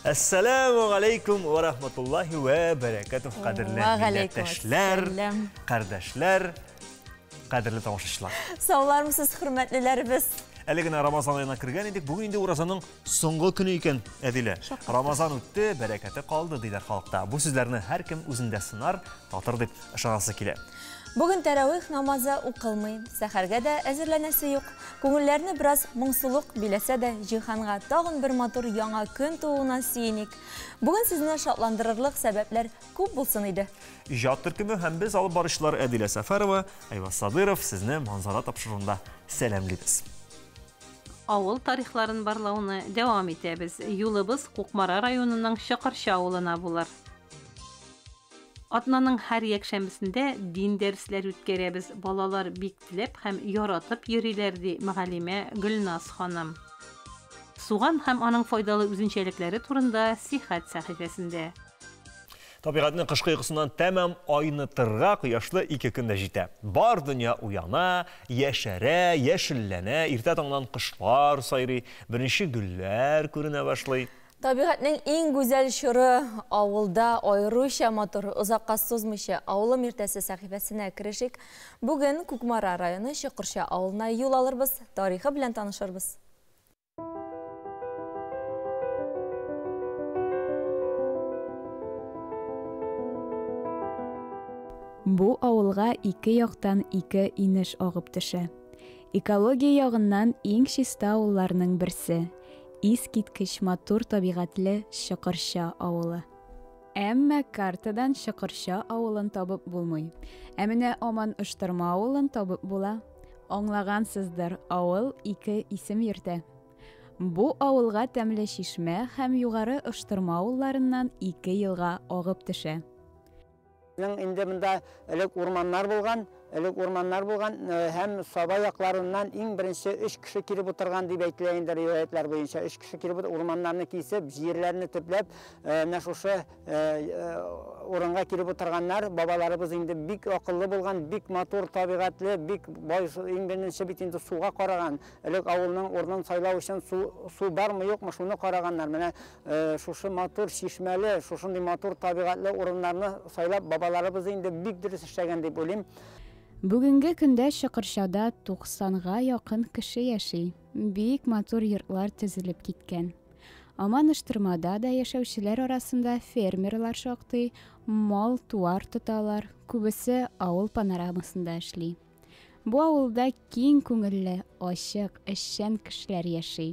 Әссәләмү галәйкүм вә рахматуллаһи вә бәрәкәтүһ, кадерле милләттәшләр, кардәшләр, кадерле тамашачылар. Саулармысыз, хөрмәтлеләребез? Әле генә Рамазан аена кергән идек, бүген инде уразаның соңгы көне икән, Әдилә. Рамазан үтте, бәрәкәте калды, диләр халыкта. Бу сүзләрне һәркем үзендә сынар, татыр дип ышанасы килә. Бүген тәравих намазы укылмый, сәхәргә дә әзерләнәсе юк. Күңелләрне бераз моңсулык биләсә дә, җиһанга тагын бер матур яңа көн тууына сөеник. Бүген сезне шатландырырлык сәбәпләр күп булсын иде. Иҗат төркеме һәм без алып баручылар Әдилә Сәфәрова, Айваз Садыров сезне Манзара тапшыруында сәламлибез. Авыл тарихларын барлауны дәвам итәбез. Юлыбыз Кукмара районының Чокырча авылына булыр. Атнаның һәр якшәмбесендә дин дәресләре үткәрәбез. Балалар бик теләп һәм яратып йөриләр, ди мөгаллимә Гөлназ ханым. Суган һәм аның файдалы үзенчәлекләре турында Сихәт сәхифәсендә. Табигатьне кышкы йокысыннан тәмам айнытырга кояшлы ике көн дә җитә. Бар дөнья уяна, яшәрә, яшелләнә, иртә таңнан кошлар сайрый, беренче гөлләр күренә башлый. Табигатьнең иң гүзәл чоры авылда аеруча матур. Озакка сузмыйча Авылым иртәсе сәхифәсенә керешик. Бүген Кукмара районы Чокырча авылына юл алырбыз, тарихы белән танышырбыз. Бу авылга ике яктан ике инеш агып төшә. Экология ягыннан иң чиста авылларның берсе. Искиткеч матур табигатьле Чокырча авылы. Әмма картадан Чокырча авылын табып булмый. Ә менә Аман Оштырма авылын табып була. Аңлагансыздыр, авыл ике исем йөртә. Бу авылга Тәмле Чишмә һәм Югары Оштырма авылларыннан ике елга агып төшә. Безнең инде монда элек урманнар булган, элек урманнар булган һәм Саба якларыннан иң беренче өч кеше килеп утырган дип әйтелә инде риваятьләр буенча. Өч кеше килеп урманнарны кисеп, җирләрне төпләп, менә шушы урынга килеп утырганнар. Бабаларыбыз инде бик акыллы булган, бик матур табигатьле, бик бай, иң беренче бит инде суга караган. Элек авылның урынын сайлау өчен су, су бармы, юкмы, шуны караганнар. Менә Шушы матур чишмәле, шушындый матур табигатьле урыннарны сайлап, бабаларыбыз инде бик дөрес эшләгән дип уйлыйм. Бүгенге көндә Чокырчада 90 га якын кеше яши. Бик матур йортлар төзелеп киткән. Аман-Оштырмада да яшәүчеләр арасында фермерлар шактый, мал-туар тоталар, күбесе авыл панорамасында эшли. Бу авылда киң күңелле, ачык, эшчән кешеләр яши.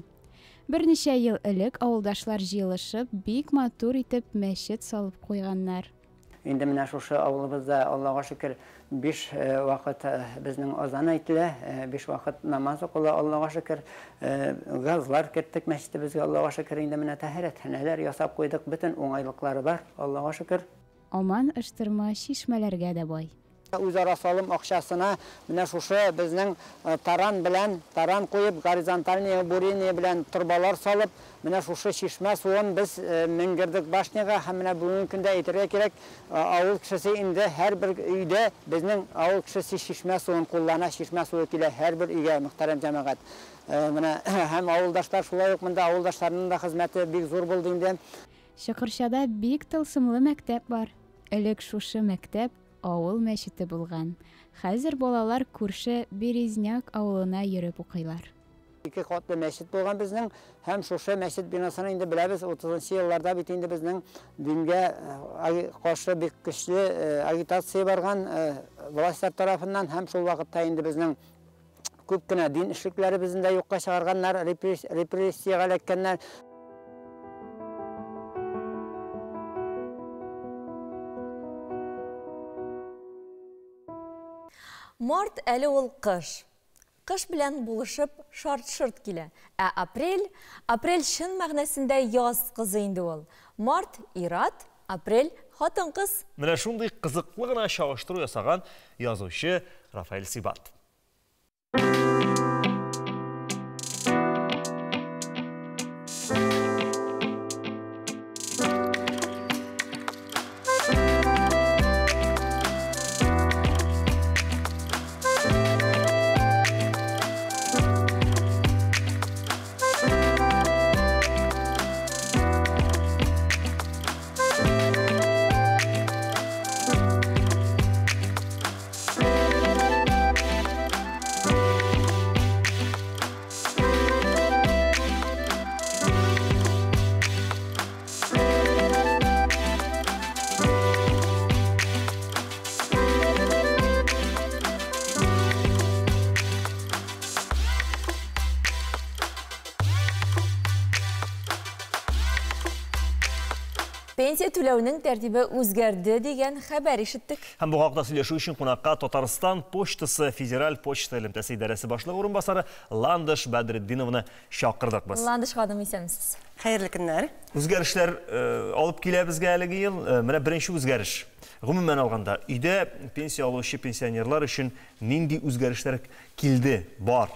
Берничә ел элек авылдашлар җыелышып, бик матур итеп мәчет салып куйганнар. Инде менә шушы авылыбызда, Аллага шөкер, биш вакыт безнең азан әйтелә, биш вакыт намаз укыла, Аллага шөкер. Газлар керттек мәчетебезгә, Аллага шөкер, инде менә тәһарәтханәләр ясап куйдык, бөтен уңайлыклары бар, Аллага шөкер. Аман ыштырма чишмәләргә дә бай. Үзара салым акчасына менә шушы безнең таран белән, таран куеп, горизонтальное бурение белән торбалар салып, менә шушы чишмә суын без менгердек башняга һәм менә бүгенге көндә әйтергә кирәк, авыл кешесе инде һәрбер өйдә безнең авыл кешесе чишмә суын куллана, чишмә суы килә һәрбер өйгә, мөхтәрәм җәмәгать. Менә һәм авылдашлар шулай ук монда авылдашларның да хезмәте бик зур булды инде. Чокырчада бик тылсымлы мәктәп бар. Элек шушы мәктәп авыл мәчете булган. Хәзер балалар күрше Березняк авылына йөреп укыйлар. Ике катлы мәчет булган безнең һәм шушы мәчет бинасын инде беләбез, утызынчы елларда бит инде безнең дингә каршы бик көчле агитация барган властьлар тарафыннан һәм шул вакытта инде безнең Күп кенә дин эшлекләребезне дә юкка чыгарганнар, репрессиягә эләккәннәр. Март әле ул кыш. Кыш белән булышып шарт-шорт килә. Ә апрель, апрель чын мәгънәсендә яз кызы инде ул. Март, ир-ат, апрель, хатын-кыз. Менә шундый кызыклы гына чагыштыру ясаган язучы Рафаэль Сибат. Пенсия түләүнең тәртибе үзгәрде дигән хәбәр ишеттек. Һәм бу хакта сөйләшү өчен кунакка Татарстан почтасы федераль почта элемтәсе идарәсе башлыгы урынбасары Ландыш Бәдретдинованы чакырдык без. Ландыш ханым, исәнмесез. Хәерле көннәр. Үзгәрешләр алып килә безгә әлеге ел. Менә беренче үзгәреш. Гомумән алганда, өйдә пенсия алучы пенсионерлар өчен нинди үзгәрешләр килде, бар?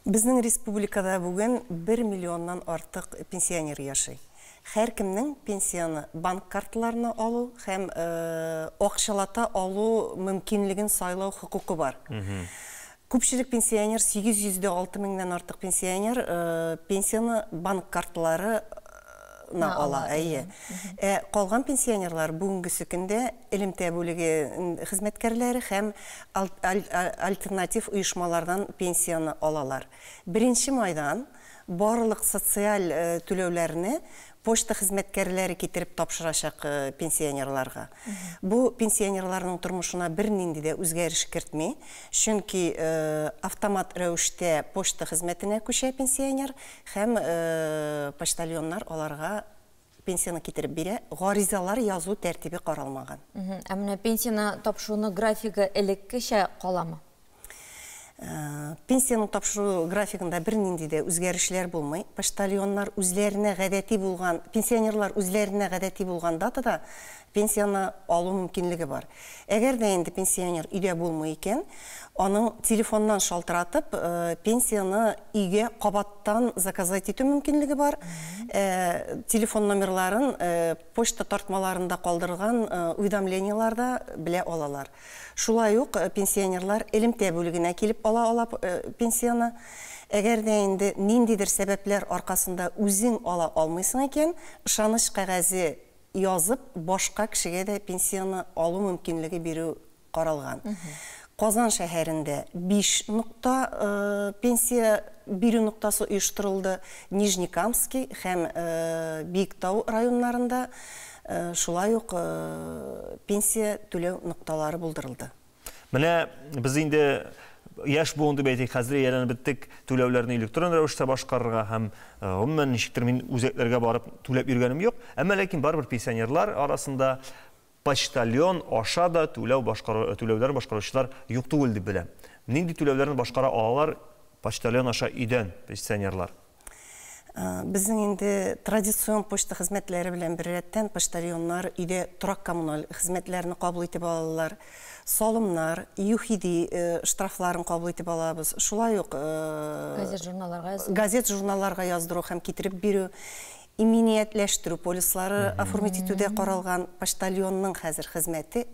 Безнең республикада бүген 1 миллионнан артык пенсионер яши. Һәркемнең пенсияне банк карталарына алу һәм акчалата алу мөмкинлеген сайлау хокукы бар. Күпчелек пенсионер, 806 меңнән артык пенсионер пенсияне банк карталарына ала. Әйе. Ә калган пенсионерлар бүгенгесе көндә элемтә бүлеге хезмәткәрләре һәм альтернатив оешмалардан пенсияне алалар. 1 майдан барлык социаль түләүләрне почта хезмәткәрләре китереп тапшырачак пенсионерларга. Бу пенсионерларның тормышына бернинди дә үзгәреш кертми, чөнки автомат рәвештә почта хезмәтенә күчә пенсионер һәм почтальоннар аларга пенсияне китереп бирә, гаризалар язу тәртибе каралмаган. Ә менә пенсияне тапшыруның графигы элеккечә каламы? Пенсияне тапшыру графигында бернинди дә үзгәрешләр булмый. Почтальоннар үзләренә гадәти булган, пенсионерлар үзләренә гадәти булган датада пенсияне алу мөмкинлеге бар. Әгәр дә инде пенсионер өйдә булмый икән, аның телефоннан шалтыратып, пенсияне өйгә кабаттан заказать итү мөмкинлеге бар. Телефон номерларын почта тартмаларында калдырган уведомлениеларда белә алалар. Шулай ук пенсионерлар элемтә бүлегенә килеп ала пенсияне. Әгәр дә инде ниндидер сәбәпләр аркасында үзең ала алмыйсың икән, ышаныч кәгазе язып башка кешегә дә пенсияне алу мөмкинлеге бирү каралган. Казан шәһәрендә 5 нокта пенсия бирү ноктасы оештырылды. Нижнекамский һәм Биектау районнарында шулай ук пенсия түләү нокталары булдырылды. Менә без инде яшь буын дип әйтик, хәзер ияләнеп беттек түләүләрне электрон рәвештә башкарырга һәм гомумән ничектер мин үзәкләргә барып түләп йөргәнем юк. Әмма ләкин барыбер пенсионерлар арасында почтальон аша да түләүләрен башкаручылар юк түгел дип беләм. Нинди түләүләрне башкара алалар почтальон аша өйдән пенсионерлар? Безнең инде традицион почта хезмәтләре белән беррәттән почтальоннар өйдә торак коммуналь хезмәтләрне кабул итеп алалар, салымнар, ЮХИДИ штрафларын кабул итеп алабыз. Шулай ук газет-журналларга яздыру һәм китереп бирү, иминиятләштерү полислары оформить итүдә каралган почтальонның хәзер хезмәте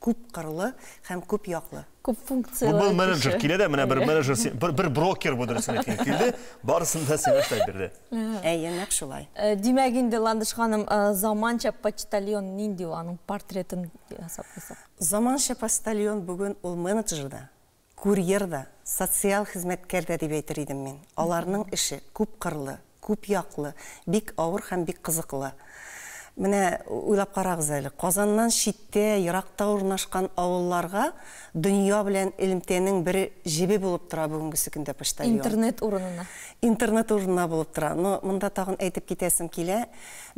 күп кырлы һәм күп яклы. Күп функциялы. Бу менеджер килә дә, менә бер менеджер, бер брокер бу дөресен әйткән килде, барысын да сиңа эшләп бирде. Әйе, нәкъ шулай. Димәк инде, Ландыш ханым, заманча почтальон нинди ул, аның портретын ясап куйсак? Заманча почтальон бүген ул менеджер да, курьер да, социаль хезмәткәр дә дип әйтер идем мин. Аларның эше күп кырлы, күп яклы, бик авыр һәм бик кызыклы. Менә уйлап карагыз әле, Казаннан читтә, еракта урнашкан авылларга дөнья белән элемтәнең бер җебе булып тора бүгенгесе көндә почтальон. Интернет урынына. Интернет урынына булып тора. Но монда тагын әйтеп китәсем килә,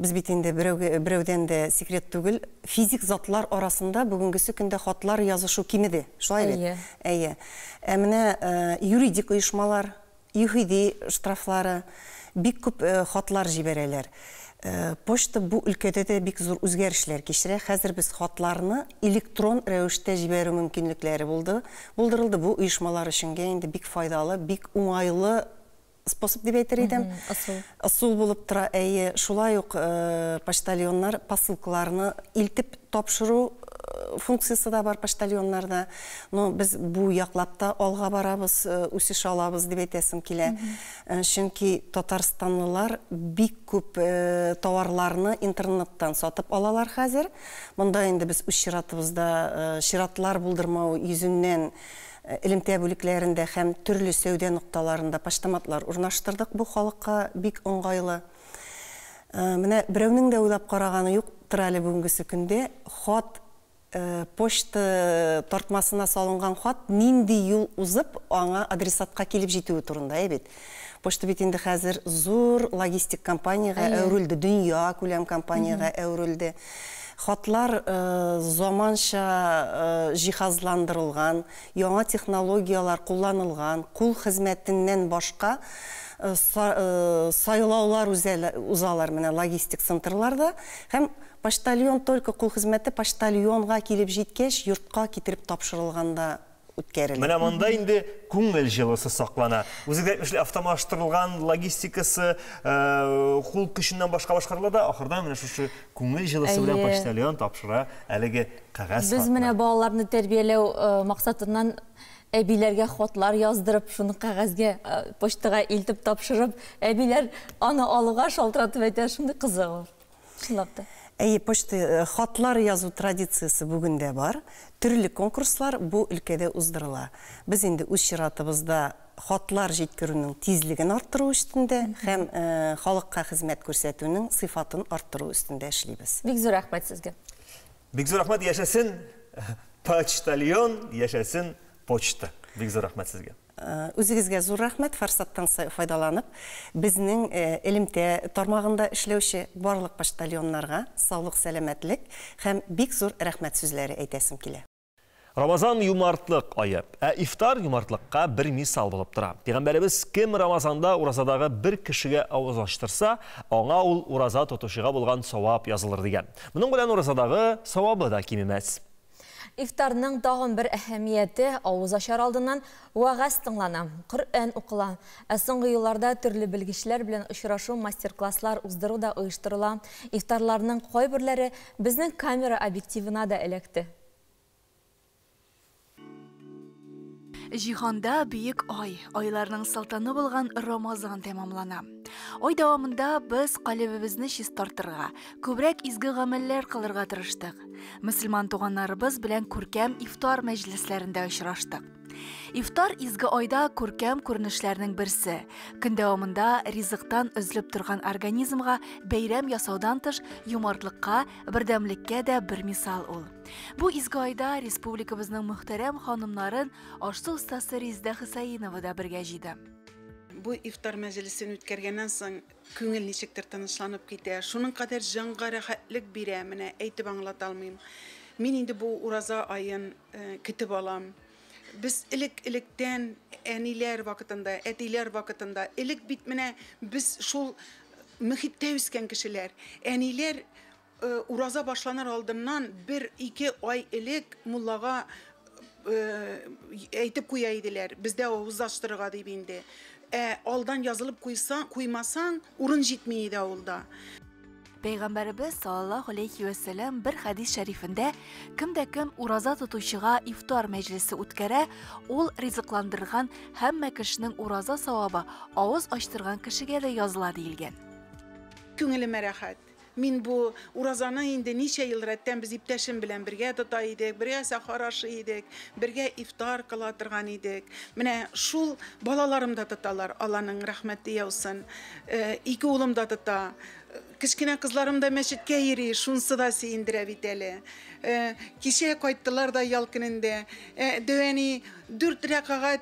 без бит инде берәүдән дә секрет түгел, физик затлар арасында бүгенгесе көндә хатлар язышу кимеде. Шулай бит? Әйе. Ә менә юридик оешмалар, ЮХИДИ штрафлары, бик күп хатлар җибәрәләр. Почта бу өлкәдә дә бик зур үзгәрешләр кичерә. Хәзер без хатларны электрон рәвештә җибәрү мөмкинлекләре булды. Булдырылды. Бу оешмалар өчен инде бик файдалы, бик уңайлы способ дип әйтер идем. Ысул булып тора. Әйе, шулай ук почтальоннар посылкаларны илтеп тапшыру функциясе дә бар почтальоннарда. Но без бу яклап та алга барабыз, үсеш алабыз дип әйтәсем килә. Чөнки татарстанлылар бик күп товарларны интернеттан сатып алалар хәзер. Монда инде без үз чиратыбызда чиратлар булдырмау йөзеннән элемтә бүлекләрендә һәм төрле сәүдә нокталарында почтаматлар урнаштырдык. Бу халыкка бик уңайлы. Менә берәүнең дә уйлап караганы юктыр әле бүгенгесе көндә. Хат, почта тартмасына салынган хат нинди юл узып аңа адресатка килеп җитүе турында, әй бит. Почта бит инде хәзер зур логистик компаниягә әверелде, дөнья күләм компаниягә әверелде. Хатлар заманча җиһазландырылган, яңа технологияләр кулланылган, кул хезмәтеннән башка сайлаулар узалар менә логистик центрларда. Һәм почтальон только кул хезмәте почтальонга килеп җиткәч, йортка китереп тапшырылганда үткәрелә. Менә монда инде күңел җылысы саклана. Үзегез әйтмешли, автомаштырылган логистикасы кул көченнән башка башкарыла да, ахырда менә шушы күңел җылысы белән почтальон тапшыра әлеге кәгазь. Без менә балаларны тәрбияләү максатыннан әбиләргә хатлар яздырып, шуны кәгазьгә почтага илтеп тапшырып, әбиләр аны алуга шалтыратып әйтә, шундый кызык ул. Чынлап та. Әйе, почта хатлар язу традициясе бүген дә бар. Төрле конкурслар бу өлкәдә уздырыла. Без инде үз чиратыбызда хатлар җиткерүнең тизлеген арттыру өстендә һәм халыкка хезмәт күрсәтүнең сыйфатын арттыру өстендә эшлибез. Бик зур рәхмәт сезгә. Бик зур рәхмәт, яшәсен почтальон, яшәсен почта. Бик зур рәхмәт сезгә. Үзегезгә зур рәхмәт, форсаттан файдаланып, безнең элемтә тармагында эшләүче барлык почтальоннарга саулык, сәламәтлек һәм бик зур рәхмәт сүзләре әйтәсем килә. Рамазан юмартлык ае, ә ифтар юмартлыкка бер мисал булып тора. Пәйгамбәребез кем Рамазанда уразадагы бер кешегә авыз ачтырса, аңа ул ураза тотучыга булган савап язылыр дигән. Моның белән уразадагы савабы да кимемәс. Ифтарның тагын бер әһәмияте авыз ачар алдыннан вәгазь тыңлана, Коръән укыла. Ә соңгы елларда төрле белгечләр белән очрашу, мастер-класслар уздыру да оештырыла. Ифтарларның кайберләре безнең камера объективына да эләкте. Җиһанда бөек ай, айларның солтаны булган Рамазан тәмамлана. Ай дәвамында без калебебезне чистартырга, күбрәк изге гамәлләр кылырга тырыштык. Мөселман туганнарыбыз белән күркәм ифтар мәҗлесләрендә очраштык. Ифтар изге айда күркәм күренешләрнең берсе. Көн дәвамында ризыктан өзелеп торган организмга бәйрәм ясаудан тыш юмартлыкка, бердәмлеккә дә бер мисал ул. Бу изге айда республикабызның мөхтәрәм ханымнарын аш-су остасы Резеда Хусаинова да бергә җыйды. Бу ифтар мәҗлесен үткәргәннән соң күңел ничектер тынычланып китә. Шуның кадәр җанга рәхәтлек бирә, менә әйтеп аңлата алмыйм. Мин инде бу ураза аен көтеп алам. Без элек-электән әниләр вакытында, әтиләр вакытында, элек бит менә без шул мөхиттә үскән кешеләр. Әниләр ураза башланыр алдыннан 1-2 ай элек муллага әйтеп куя иделәр. Бездә авыз ачтырырга дип инде. Алдан язылып куймасаң, урын җитми иде авылда. Пәйгамбәребез саллаллаһу алейхи вә сәлләм бер хәдис шәрифендә кем дә кем ураза тотучыга ифтар мәҗлесе үткәрә, ул ризыкландырган һәммә кешенең ураза савабы авыз ачтырган кешегә дә языла диелгән. Күңелемә рәхәт. Мин бу уразаны инде ничә ел рәттән без иптәшем белән бергә тота идек, бергә сәхәр ашый идек, бергә ифтар кыла торган идек. Менә шул балаларым да тоталар, Алланың рәхмәте яусын. Ике улым да тота. Кечкенә кызларым да мәчеткә йөри, шунысы да сөендерә бит әле. Кичә кайттылар да ял көнендә. Дәвәни 4 рәкәгать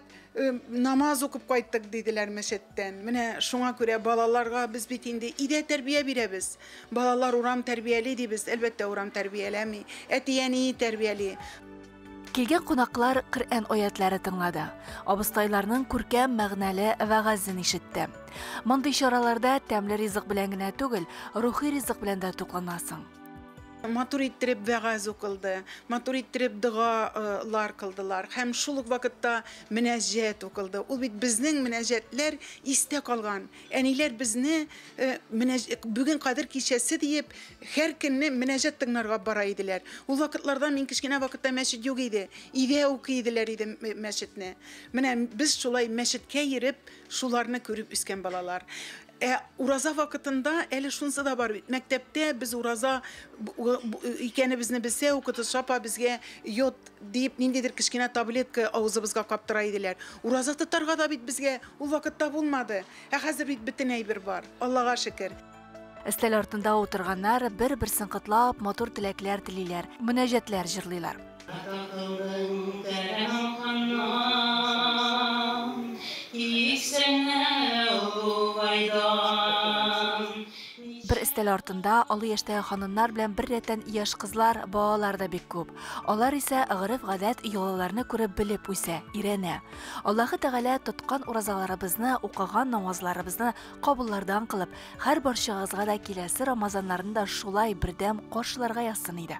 намаз укып кайттык диделәр мәчеттән. Менә шуңа күрә балаларга без бит инде өйдә тәрбия бирәбез. Балалар урам тәрбияли дибез, әлбәттә урам тәрбияләми, әти-әни тәрбияли. Килгән кунаклар Коръән аятлары тыңлады. Абыстайларның күркәм мәгънәле вәгазен ишетте. Мондый чараларда тәмле ризык белән генә түгел, рухи ризык белән дә тукланасың. Матур иттереп вәгаз укылды, матур иттереп догалар кылдылар һәм шул ук вакытта мөнәҗәт укылды. Ул бит безнең мөнәҗәтләр истә калган. Әниләр безне бүген Кадер кичәсе диеп һәр көнне мөнәҗәт тыңларга бара иделәр. Ул вакытларда мин кечкенә вакытта мәчет юк иде. Өйдә укый иделәр иде мәчетне. Менә без шулай мәчеткә йөреп, шуларны күреп үскән балалар. Ураза вакытында әле шунысы да бар бит. Мәктәптә без ураза икәнебезне белсә, укытучы апа безгә йод дип ниндидер кечкенә таблетка авызыбызга каптыра иделәр. Ураза тотарга да бит безгә ул вакытта булмады. Ә хәзер бит бөтен әйбер бар. Аллага шөкер. Өстәл артында утырганнар бер-берсен котлап, матур теләкләр телиләр, мөнәҗәтләр җырлыйлар. Бер өстәл артында олы яшьтәге ханымнар белән беррәттән яшь кызлар, балалар да бик күп. Алар исә гореф-гадәт, йолаларны күреп белеп үсә, өйрәнә. Аллаһы Тәгалә тоткан уразаларыбызны, укыган намазларыбызны кабуллардан кылып, һәр барчагызга да киләсе Рамазаннарны да шулай бердәм каршыларга язсын иде.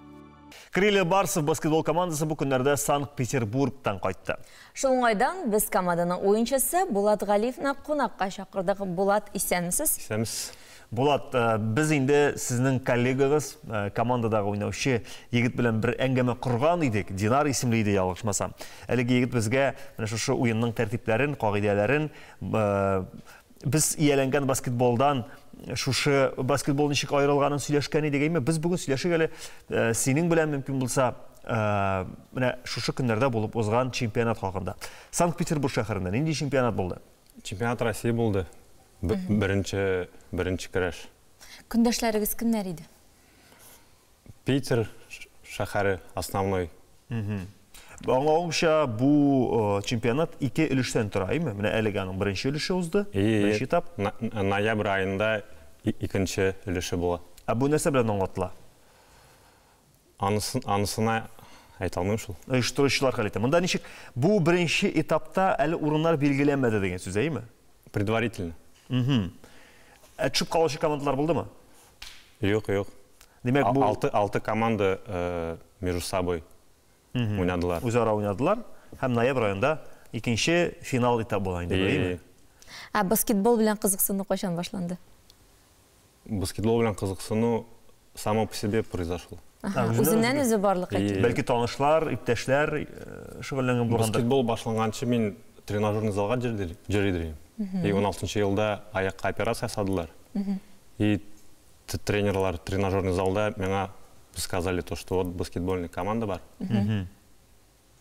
Крылья Барсов баскетбол командасы бу көннәрдә Санкт-Петербургтан кайтты. Шул уңайдан без команданың уенчысы Булат Галиевны кунакка чакырдык. Булат, исәнмесез? Исәнмесез. Булат, без инде сезнең коллегагыз, командадагы уйнаучы егет белән бер әңгәмә корган идек. Динар исемле иде, ялгышмасам. Әлеге егет безгә менә шушы уенның тәртипләрен, кагыйдәләрен, без ияләнгән баскетболдан шушы баскетбол ничек аерылганын сөйләшкән идек, әйме? Без бүген сөйләшик әле синең белән мөмкин булса, менә шушы көннәрдә булып узган чемпионат хакында. Санкт-Петербург шәһәрендә нинди чемпионат булды? Чемпионат России булды. Беренче, беренче көрәш. Көндәшләрегез кемнәр иде? Питер шәһәре основной. Аңлавымча, бу чемпионат ике өлештән тора, әйме? Менә әлегә аның беренче өлеше узды, беренче этап. Ноябрь аенда икенче өлеше була. Ә бу нәрсә белән аңлатыла? Анысын, анысына әйтә алмыйм шул. Оештыручылар хәл итә. Монда ничек? Бу беренче этапта әле урыннар билгеләнмәде дигән сүз, әйеме? Предварительно. Ә төшеп калучы командалар булдымы? Юк, юк. Димәк, бу алты команда между собой уйнадылар. Үзара уйнадылар һәм ноябрь аенда икенче финал этап була инде, әйеме? Ә баскетбол белән кызыксыну кайчан башланды? Баскетбол белән кызыксыну само по себе произошло. Үзеннән үзе барлыкка килде. Бәлки танышлар, иптәшләр шөгыльләнгән булгандыр. Баскетбол башланганчы мин тренажерный залга йөри идем. И 16 елда аякка операция ясадылар. И тренерлар тренажерный залда миңа сказали то, что вот баскетбольный команда бар.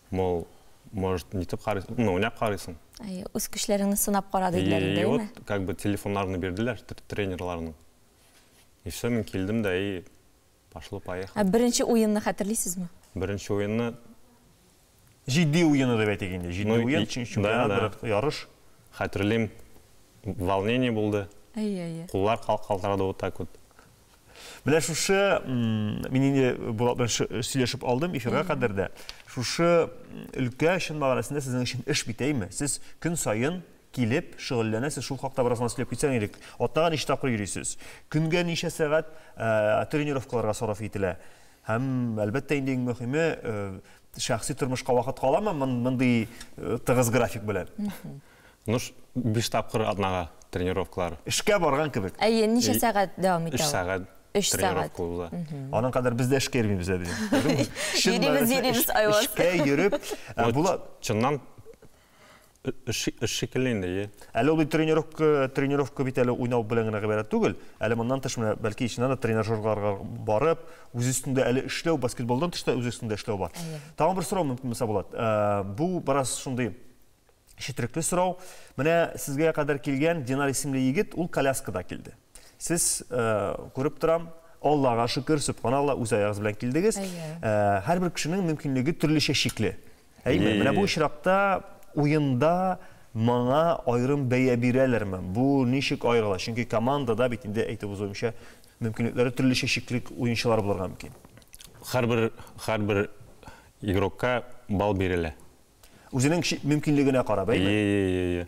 Мол, может, нитеп карыйсың, ну, уйнап карыйсың. Әйе, үз көчләреңне сынап кара диделәр инде, И вот, как бы, телефоннарны бирделәр тренерларның. И все, мин килдем дә, и пошло-поехало. Ә беренче уенны хәтерлисезме? Беренче уенны... Җитди уены дип әйтик инде. Җитди уен, чемпионат, бер ярыш. Хәтерлим, волнение булды. Әйе, әйе. Куллар калтырады вот так вот. Менә шушы, мин инде Булат белән сөйләшеп алдым эфирга кадәр дә. Шушы өлкә чын мәгънәсендә сезнең өчен эш бит, әйеме? Сез көн саен килеп шөгыльләнәсез, шул хакта бераз гына сөйләп китсәң идек. Атнага ничә тапкыр йөрисез? Көнгә ничә сәгать тренировкаларга сарыф ителә? Һәм, әлбәттә, инде иң мөһиме, шәхси тормышка вакыт каламы мондый тыгыз график белән? Ну, 5 тапкыр атнага тренировкалар. Эшкә барган кебек. Әйе, ничә сәгать дәвам итә ул? 3 сәгать. 3 сәгать. Тренировка уза. Аның кадәр без дә эшкә йөрмибез әле. Йөрибез, йөрибез, Айваз. Эшкә йөреп, була. Чыннан эш шикелле инде, е. Әле ул бит тренировка, тренировка бит әле уйнау белән генә гыйбарәт түгел. Әле моннан тыш менә бәлки чыннан да тренажерларга барып, үз өстендә әле эшләү, баскетболдан тыш та үз өстендә эшләү бар. Тагын бер сорау мөмкин булса, Булат. Бу бераз шундый четерекле сорау. Менә сезгә кадәр килгән Динар исемле егет, ул коляскада килде. Сез күреп торам, Аллага шөкер, сөбханалла, үз аягыгыз белән килдегез. Һәрбер кешенең мөмкинлеге төрлечә чикле. Әйме, менә бу очракта уенда моңа аерым бәя бирәләрме? Бу ничек аерыла? Чөнки командада бит инде әйтеп узуымча, мөмкинлекләре төрлечә чикле уенчылар булырга мөмкин. Һәрбер, һәрбер игрокка балл бирелә. Үзенең мөмкинлегенә карап, әйме? Е-е-е-е.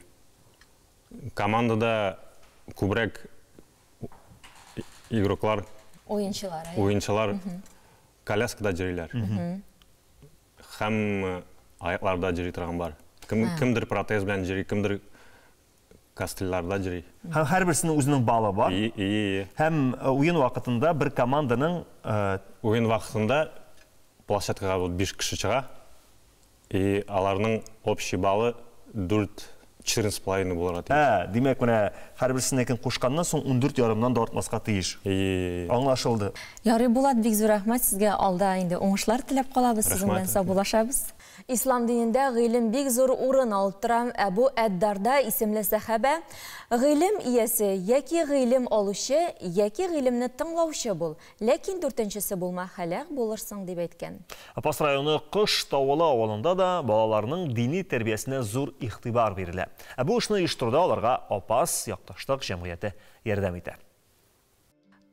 Командада күбрәк игроклар, уенчылар, уенчылар коляскада йөриләр. Һәм аякларда йөри торган бар. Кемдер протез белән йөри, кемдер костыльларда йөри. Һәм һәрберсенең үзенең баллы бар. И-и-и. Һәм уен вакытында бер команданың уен вакытында площадкага вот 5 кеше чыга. И аларның общий баллы дүрт, четырнадцать с половиной булырга тиеш. Ә, димәк, менә һәрберсенекен кушканнан соң ундүрт ярымнан да артмаска тиеш. И-и-и. Аңлашылды. Ярый, Булат, бик зур рәхмәт сезгә. Алда инде уңышлар теләп калабыз, сезнең белән Рәхмәт. саубуллашабыз. Ислам динендә гыйлем бик зур урын алып тора. Әбу әд-Дарда исемле сәхабә гыйлем иясе яки гыйлем алучы, яки гыйлемне тыңлаучы бул. Ләкин дүртенчесе булма, һәлак булырсың, дип әйткән. Апас районы Кош Тавылы авылында да балаларның дини тәрбиясенә зур игътибар бирелә. Ә бу эшне оештыруда аларга Апас якташлык җәмгыяте ярдәм итә.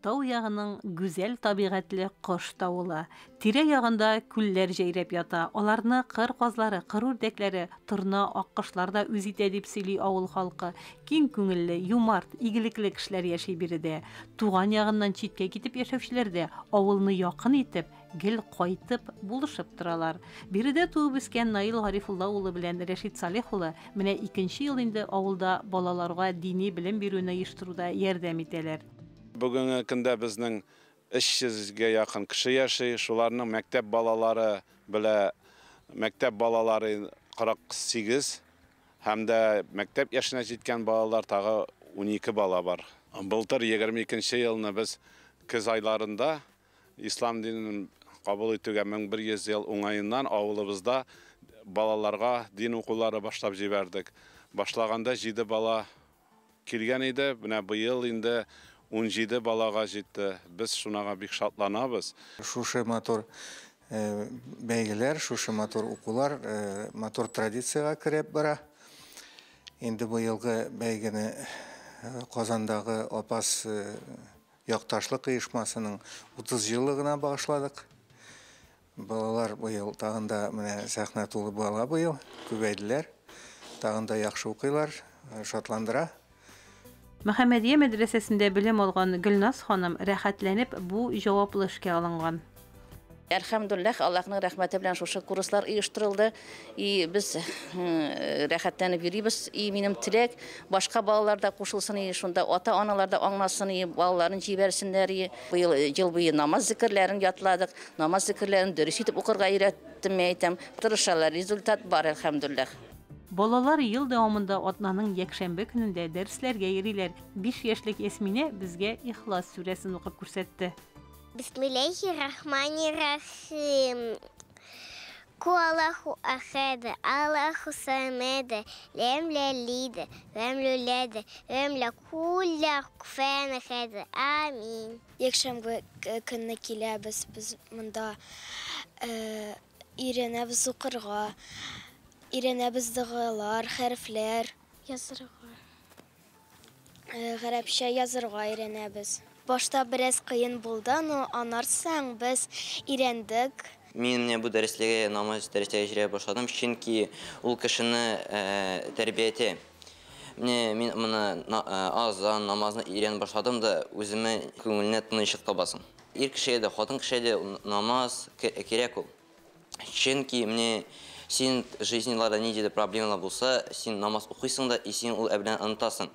Тау ягының гүзәл табигатьле Кош тавылы. Тирә-ягында күлләр җәйрәп ята. Аларны кыр казлары, кыр үрдәкләре, торна, аккошлар да үз итә, дип сөйли авыл халкы. Киң күңелле, юмарт, игелекле кешеләр яши биредә. Туган ягыннан читкә китеп яшәүчеләр дә авылны якын итеп, гел кайтып, булышып торалар. Биредә туып үскән Наил Гарифулла улы белән Рәшит Салих улы менә икенче ел инде авылда балаларга дини белем бирүне оештыруда ярдәм итәләр. Бүгенге көндә безнең 300 гә якын кеше яши, шуларның мәктәп балалары белә мәктәп балалары 48 һәм дә мәктәп яшенә җиткән балалар тагы 12 бала бар. Былтыр 22 нче елны без көз айларында ислам динен кабул итүгә 1100 ел уңаеннан авылыбызда балаларга дин укулары башлап җибәрдек. Башлаганда 7 бала Килгән иде, менә быел инде 17 балага җитте. Без шунага бик шатланабыз. Шушы матур бәйгеләр, шушы матур укулар матур традициягә кереп бара. Инде быелгы бәйгене Казандагы Апас якташлык оешмасының 30 еллыгына багышладык. Балалар быел тагын да менә сәхнә тулы бала быел, күбәйделәр. Тагын да яхшы укыйлар, шатландыра. Мөхәммәдия мәдрәсәсендә белем алган Гөлназ ханым рәхәтләнеп бу җаваплы эшкә алынган. Әлхәмдүлилләһ, Аллаһның рәхмәте белән шушы курслар оештырылды. И без рәхәтләнеп йөрибез. И минем теләк, башка балалар да кушылсын и шунда ата-аналар да аңласын и балаларын җибәрсеннәр и. Быел ел буе намаз зикерләрен ятладык. Намаз зикерләрен дөрес итеп укырга өйрәттем, мин әйтәм. Тырышалар, результат бар, әлхәмдүлилләһ. Балалар ел дәвамында атнаның якшәмбе көнендә дәресләргә йөриләр. Биш яшьлек Ясминә безгә Ихлас сүрәсен укып күрсәтте. Бисмилләһи рахмани рахим. Ку Аллаху ахад, Аллаху самед, ләм ләлид, вәм люләд, вәм ләкулләх куфән әхәд. Амин. Якшәмбе көнне киләбез без монда, өйрәнәбез укырга, өйрәнәбез догалар, хәрефләр. Язырга. Гарәпчә язырга өйрәнәбез. Башта бераз кыен булды, но анарсаң без өйрәндек. Мин менә бу дәресләргә, намаз дәресләргә йөри башладым, чөнки ул кешене тәрбия итә. Менә мин моны азан, намазны өйрәнә башладым да, үземә күңеленә тынычлык табасың. Ир кешегә дә, хатын кешегә дә намаз кирәк ул. Чөнки менә син жизньларда нинди дә проблемалар булса, син намаз укыйсың да, и син ул әбеләне онытасың.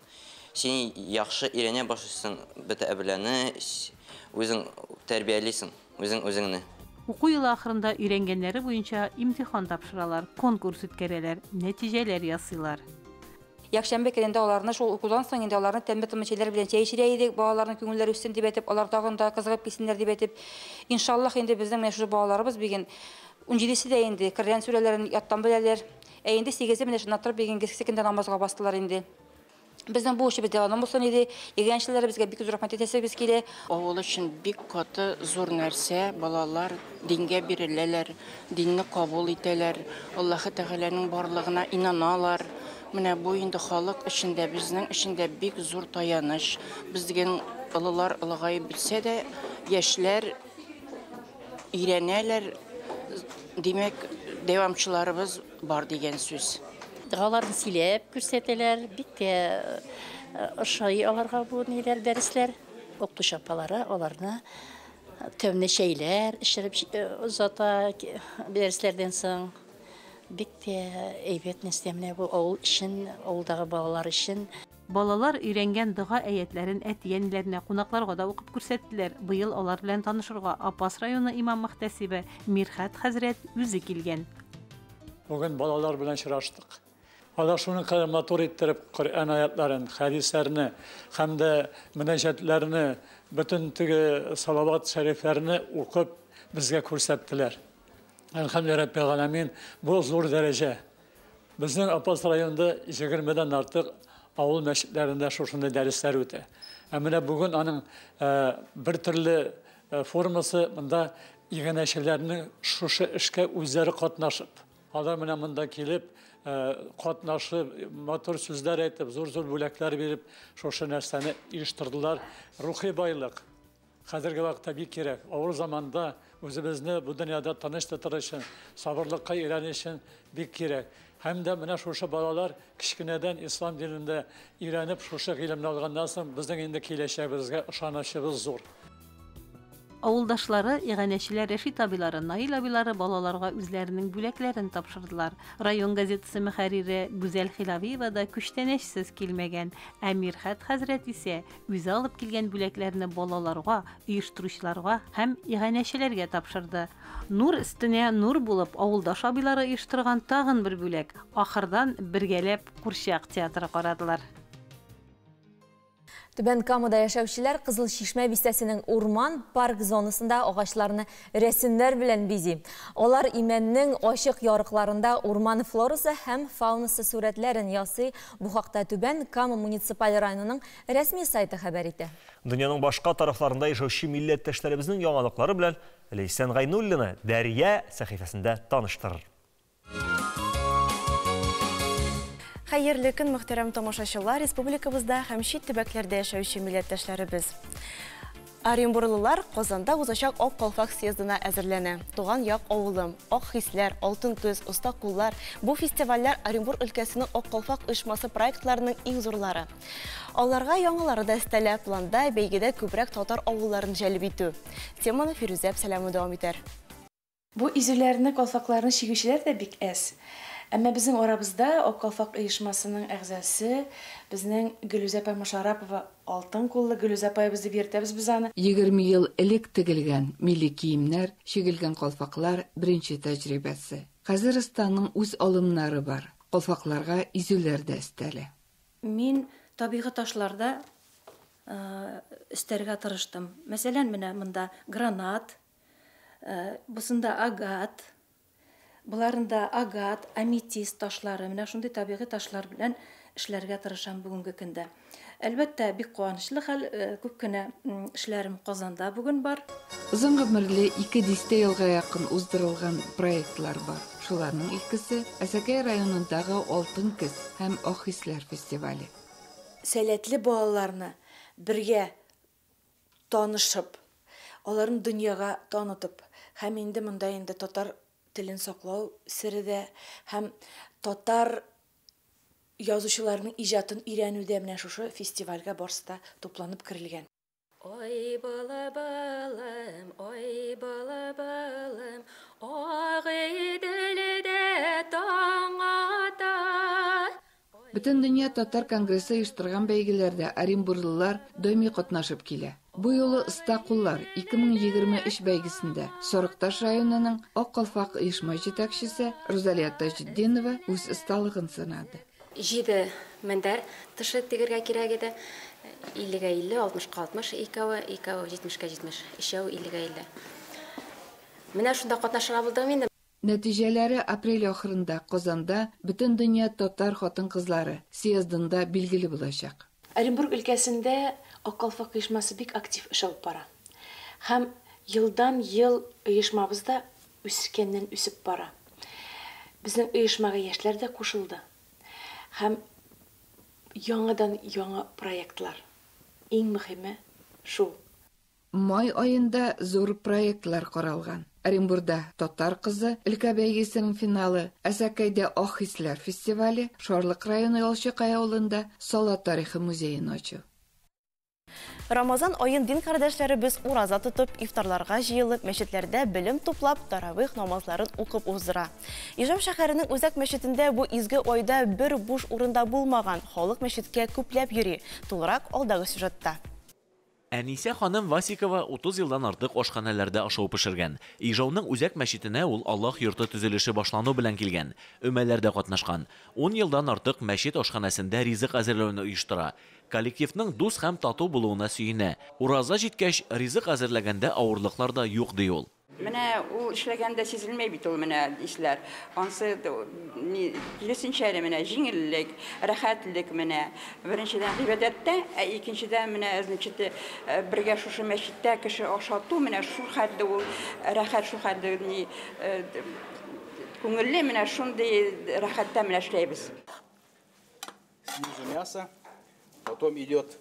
Син яхшы өйрәнә башлыйсың бөтә әбеләне, үзең тәрбиялисең, үзең үзеңне. Уку елы ахырында өйрәнгәннәре буенча имтихан тапшыралар, конкурс үткәрәләр, нәтиҗәләр ясыйлар. Якшәмбе көнендә аларны шул укудан соң инде аларны тәмле-томлы чәйләр белән чәй эчерә идек, балаларның күңелләре үссен дип әйтеп, алар тагын да кызыгып китсеннәр дип әйтеп. Иншаллаһ, инде безнең менә шушы балаларыбыз бүген унҗидесе дә инде Коръән сүрәләрен яттан беләләр. Ә инде сигезе менә шуннан торып бүгенгесе көндә намазга бастылар инде. Безнең бу эшебез дәвамлы булсын иде. Иганәчеләребезгә бик зур рәхмәт әйтәсебез килә. Авыл өчен бик каты зур нәрсә, балалар дингә биреләләр, динне кабул итәләр, Аллаһы Тәгаләнең барлыгына инаналар. Менә бу инде халык өчен дә, безнең өчен дә бик зур таяныч. Безнең олылар олыгаеп бетсә дә, яшьләр өйрәнәләр, димәк, дәвамчыларыбыз бар дигән сүз. Догаларын сөйләп күрсәтәләр, бик тә ошый аларга бу ниләр, дәресләр. Укытучы апалары аларны тәмле чәйләр эчереп озата дәресләрдән соң. Бик тә әйбәт нәрсә менә бу авыл өчен, авылдагы балалар өчен. Балалар өйрәнгән дога әятләрен әти-әниләренә, кунакларга да укып күрсәттеләр. Быел алар белән танышырга Апас районы имам-мөхтәсибе Мирхәт хәзрәт үзе килгән. Бүген балалар белән очраштык. Алар шуның кадәр матур иттереп Коръән аятларын, хәдисләрне һәм дә мөнәҗәтләрне, бөтен теге салават шәрифләрне укып безгә күрсәттеләр. Әлхәмдүлилләһи раббил галәмин, бу зур дәрәҗә. Безнең Апас районында егермедән артык авыл мәчетләрендә шушындый дәресләр үтә. Ә менә бүген аның бер төрле формасы монда иганәчеләрнең шушы эшкә үзләре катнашып, алар менә монда килеп, катнашып, матур сүзләр әйтеп, зур-зур бүләкләр биреп, шушы нәрсәне оештырдылар. Рухи байлык. хәзерге вакытта бик кирәк. Авыр заманда үзебезне бу дөньяда тыныч тотыр өчен, сабырлыкка өйрәнер өчен бик кирәк. Һәм дә менә шушы балалар кечкенәдән ислам динендә өйрәнеп, шушы гыйлемне алганнан соң, безнең инде киләчәгебезгә ышанычыбыз зур. Авылдашлары, иганәчеләр Рәшит абыйлары, Наил абыйлары балаларга үзләренең бүләкләрен тапшырдылар. Район газетасы мөхәррире Гүзәл Хилавиева да күчтәнәчсез килмәгән. Ә Мирхәт хәзрәт исә үзе алып килгән бүләкләрне балаларга, оештыручыларга һәм иганәчеләргә тапшырды. Нур өстенә нур булып, авылдаш абыйлары оештырган тагын бер бүләк, ахырдан бергәләп курчак театры карадылар. Түбән Камада яшәүчеләр Кызыл Чишмә бистәсенең урман парк зонасында агачларны рәсемнәр белән бизи. Алар имәннең ачык ярыкларында урман флорасы һәм фаунасы сурәтләрен ясый. Бу хакта Түбән Кама муниципаль районының рәсми сайты хәбәр итә. Дөньяның башка тарафларында яшәүче милләттәшләребезнең яңалыклары белән Ләйсән Гайнуллина Дәрья сәхифәсендә таныштырыр. Хәерле көн, мөхтәрәм тамашачылар, республикабызда һәм чит төбәкләрдә яшәүче милләттәшләребез. Оренбурлылар Казанда узачак Ак калфак съездына әзерләнә. Туган як авылым, Ак хисләр, Алтын көз, Оста куллар. Бу фестивальләр Оренбур өлкәсенең Ак калфак оешмасы проектларының иң зурлары. Аларга яңалары да өстәлә, планда бәйгедә күбрәк татар авылларын җәлеп итү. Теманы Фирүзә Әпсәләмова дәвам итәр. Бу изүләрне, калфакларны чигүчеләр дә бик әз. Әмма безнең арабызда Ак калфак оешмасының әгъзасы, безнең Гөлүзә апа Мошарапова, алтын куллы Гөлүзә апаебыз дип йөртәбез без аны. 20 ел элек тегелгән милли киемнәр, чигелгән калфаклар беренче тәҗрибәсе. Хәзер останың үз алымнары бар, калфакларга изүләр дә өстәлә. Мин табигый ташларда өстәргә тырыштым. Мәсәлән, менә монда гранат, бусында агат, буларында агат, аметист ташлары, менә шундый табигый ташлар белән эшләргә тырышам бүгенге көндә. Әлбәттә, бик куанычлы хәл, күп кенә эшләрем Казанда бүген бар. Озын гомерле 2 дистә елга якын уздырылган проектлар бар. Шуларның икесе Әсәкәй районындагы Алтын көз һәм Ак хисләр фестивале. Сәләтле балаларны бергә танышып, аларны дөньяга танытып, һәм инде монда инде татар телен саклау сере дә, һәм татар язучыларының иҗатын өйрәнүдә менә шушы фестивальгә барсы да тупланып керелгән. Ай бала балам, ай бала балам, Агыйделдә таң ата. Бөтендөнья татар конгрессы оештырган бәйгеләрдә оренбурлылар даими катнашып килә. Бу юлы Оста куллар 2023 бәйгесендә Сарыкташ районының Ак калфак оешма җитәкчесе Рузалия Таҗетдинова үз осталыгын сынады. 7 мендәр тышы тегергә кирәк иде. 50-гә 50, 60-ка 60, икәве, икәве 70-ка 70, өчәү 50-гә 50. Менә шунда катнашырга булдым инде. Нәтиҗәләре апрель ахырында Казанда Бөтендөнья татар хатын-кызлары съездында билгеле булачак. Оренбург өлкәсендә Ак калфак оешмасы бик актив эш алып бара. Һәм елдан ел оешмабыз да үскәннән үсеп бара. Безнең оешмага яшьләр дә кушылды. Һәм яңадан яңа проектлар. Иң мөһиме шул. Май аенда зур проектлар каралган. Оренбурда Татар кызы өлкә бәйгесенең финалы, Әсәкәйдә Ак хисләр фестивале, Шарлык районы Ялчыкай авылында Сала тарихы музеен ачу. Рамазан аен дин кардәшләребез ураза тотып, ифтарларга җыелып, мәчетләрдә белем туплап, таравих намазларын укып уздыра. Ижау шәһәренең үзәк мәчетендә бу изге айда бер буш урында булмаган, халык мәчеткә күпләп йөри. Тулырак алдагы сюжетта. Әнисә ханым Васикова 30 елдан артык ашханәләрдә ашау пешергән. Ижауның үзәк мәчетенә ул Аллаһ йорты төзелеше башлану белән килгән, өмәләрдә катнашкан. 10 елдан артык мәчет ашханәсендә ризык әзерләүне оештыра. Коллективның дус һәм тату булуына сөенә. Ураза җиткәч, ризык әзерләгәндә авырлыклар да юк, ди ул. Менә ул эшләгәндә сизелмәй бит ул менә исләр. Ансы киресенчә әле менә җиңеллек, рәхәтлек менә. Беренчедән гыйбадәттә, ә икенчедән менә значит бергә шушы мәчеттә кеше ашату менә шул хәтле ул рәхәт, шул хәтле ни күңелле, менә шундый рәхәттә менә эшләйбез. Снизу мясо, потом идет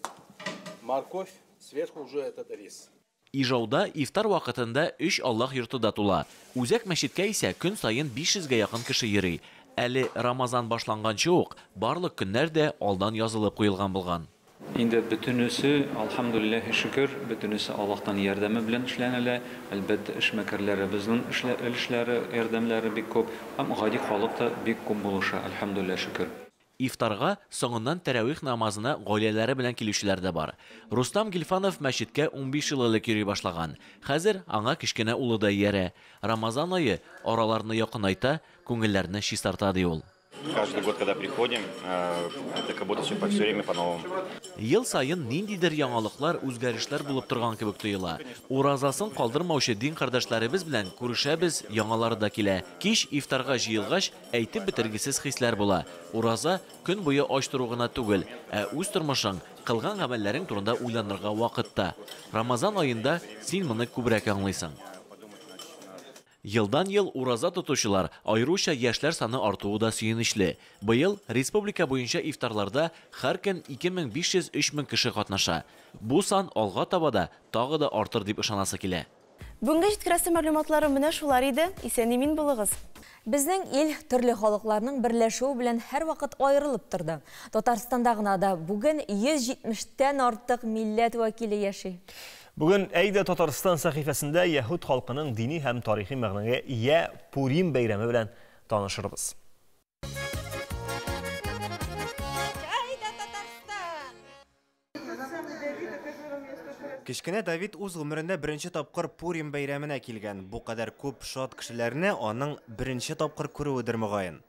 морковь, сверху уже этот рис. Ижауда ифтар вакытында өч Аллаһ йорты да тула. Үзәк мәчеткә исә көн саен 500 гә якын кеше йөри. Әле Рамазан башланганчы ук барлык көннәр дә алдан язылып куелган булган. Инде бөтенесе, алхамдулиллаһи шөкер, бөтенесе Аллаһтан ярдәме белән эшләнелә. Әлбәттә, эшмәкәрләребезнең өлешләре, ярдәмләре бик күп һәм гади халык та бик күп булыша, әлхәмдулиллаһи шөкер. Ифтарга, соңыннан тәравих намазына гаиләләре белән килүчеләр дә бар. Рустам Гильфанов мәчеткә 15 ел элек йөри башлаган. Хәзер аңа кечкенә улы да иярә. Рамазан ае араларны якынайта, күңелләрне чистарта, ди ул. Каждый год, когда приходим, это как будто все время по-новому. Ел саен ниндидер яңалыклар, үзгәрешләр булып торган кебек тоела. Уразасын калдырмаучы дин кардәшләребез белән күрешәбез, яңалары да килә. Кич ифтарга җыелгач, әйтеп бетергесез хисләр була. Ураза көн буе ач тору гына түгел, ә үз тормышың, кылган гамәлләрең турында уйланырга вакыт та. Рамазан аенда син моны күбрәк аңлыйсың. Елдан-ел ураза тотучылар, аеруча яшьләр саны артуы да сөенечле. Быел республика буенча ифтарларда һәр көн 2500-3000 кеше катнаша. Бу сан алга таба да тагы да артыр дип ышанасы килә. Бүгенге җиткерәсе мәгълүматларым менә шулар иде. Исән-имин булыгыз. Безнең ил төрле халыкларның берләшүе белән һәрвакыт аерылып торды. Татарстанда гына да бүген 170-тән артык милләт вәкиле яши. Бүген Әйдә Татарстан сәхифәсендә яһүд халкының дини һәм тарихи мәгънәгә ия Пурим бәйрәме белән танышырбыз. Кечкенә Давид үз гомерендә беренче тапкыр Пурим бәйрәменә килгән. Бу кадәр күп шат кешеләрне аның беренче тапкыр күрүедер мөгаен.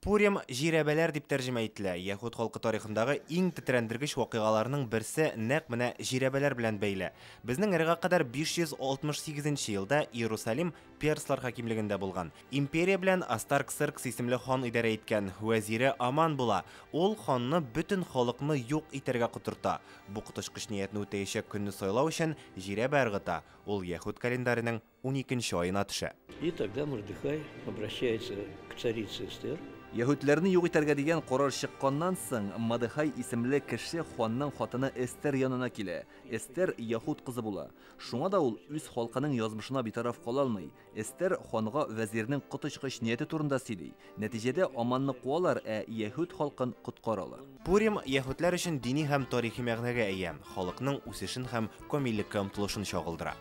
Пурим жирәбәләр дип тәрҗемә ителә. Яһүд халкы тарихындагы иң тетрәндергеч вакыйгаларның берсе нәкъ менә жирәбәләр белән бәйле. Безнең эрага кадәр 568 елда Иерусалим перслар хакимлегендә булган. Империя белән Астарксеркс исемле хан идарә иткән. Вәзире Аман була. Ул ханны бөтен халыкны юк итәргә котырта. Бу коточкыч ниятне үтәячәк көнне сайлау өчен жирәбә ыргыта. Ул яһүд календарының 12 аена төшә. И тогда Мордехай обращается к царице Эстер. Яһүдләрне юк итәргә дигән карар чыкканнан соң Мордехай исемле кеше ханның хатыны Эстер янына килә. Эстер яһүд кызы була. Шуңа да ул үз халкының язмышына битараф кала алмый. Эстер ханга вәзирнең коточкыч нияте турында сөйли. Нәтиҗәдә Аманны куалар, ә яһүд халкын коткаралар. Пурим яһүдләр өчен дини һәм тарихи мәгънәгә ия. Халыкның үсешен һәм камиллеккә омтылышын чагылдыра.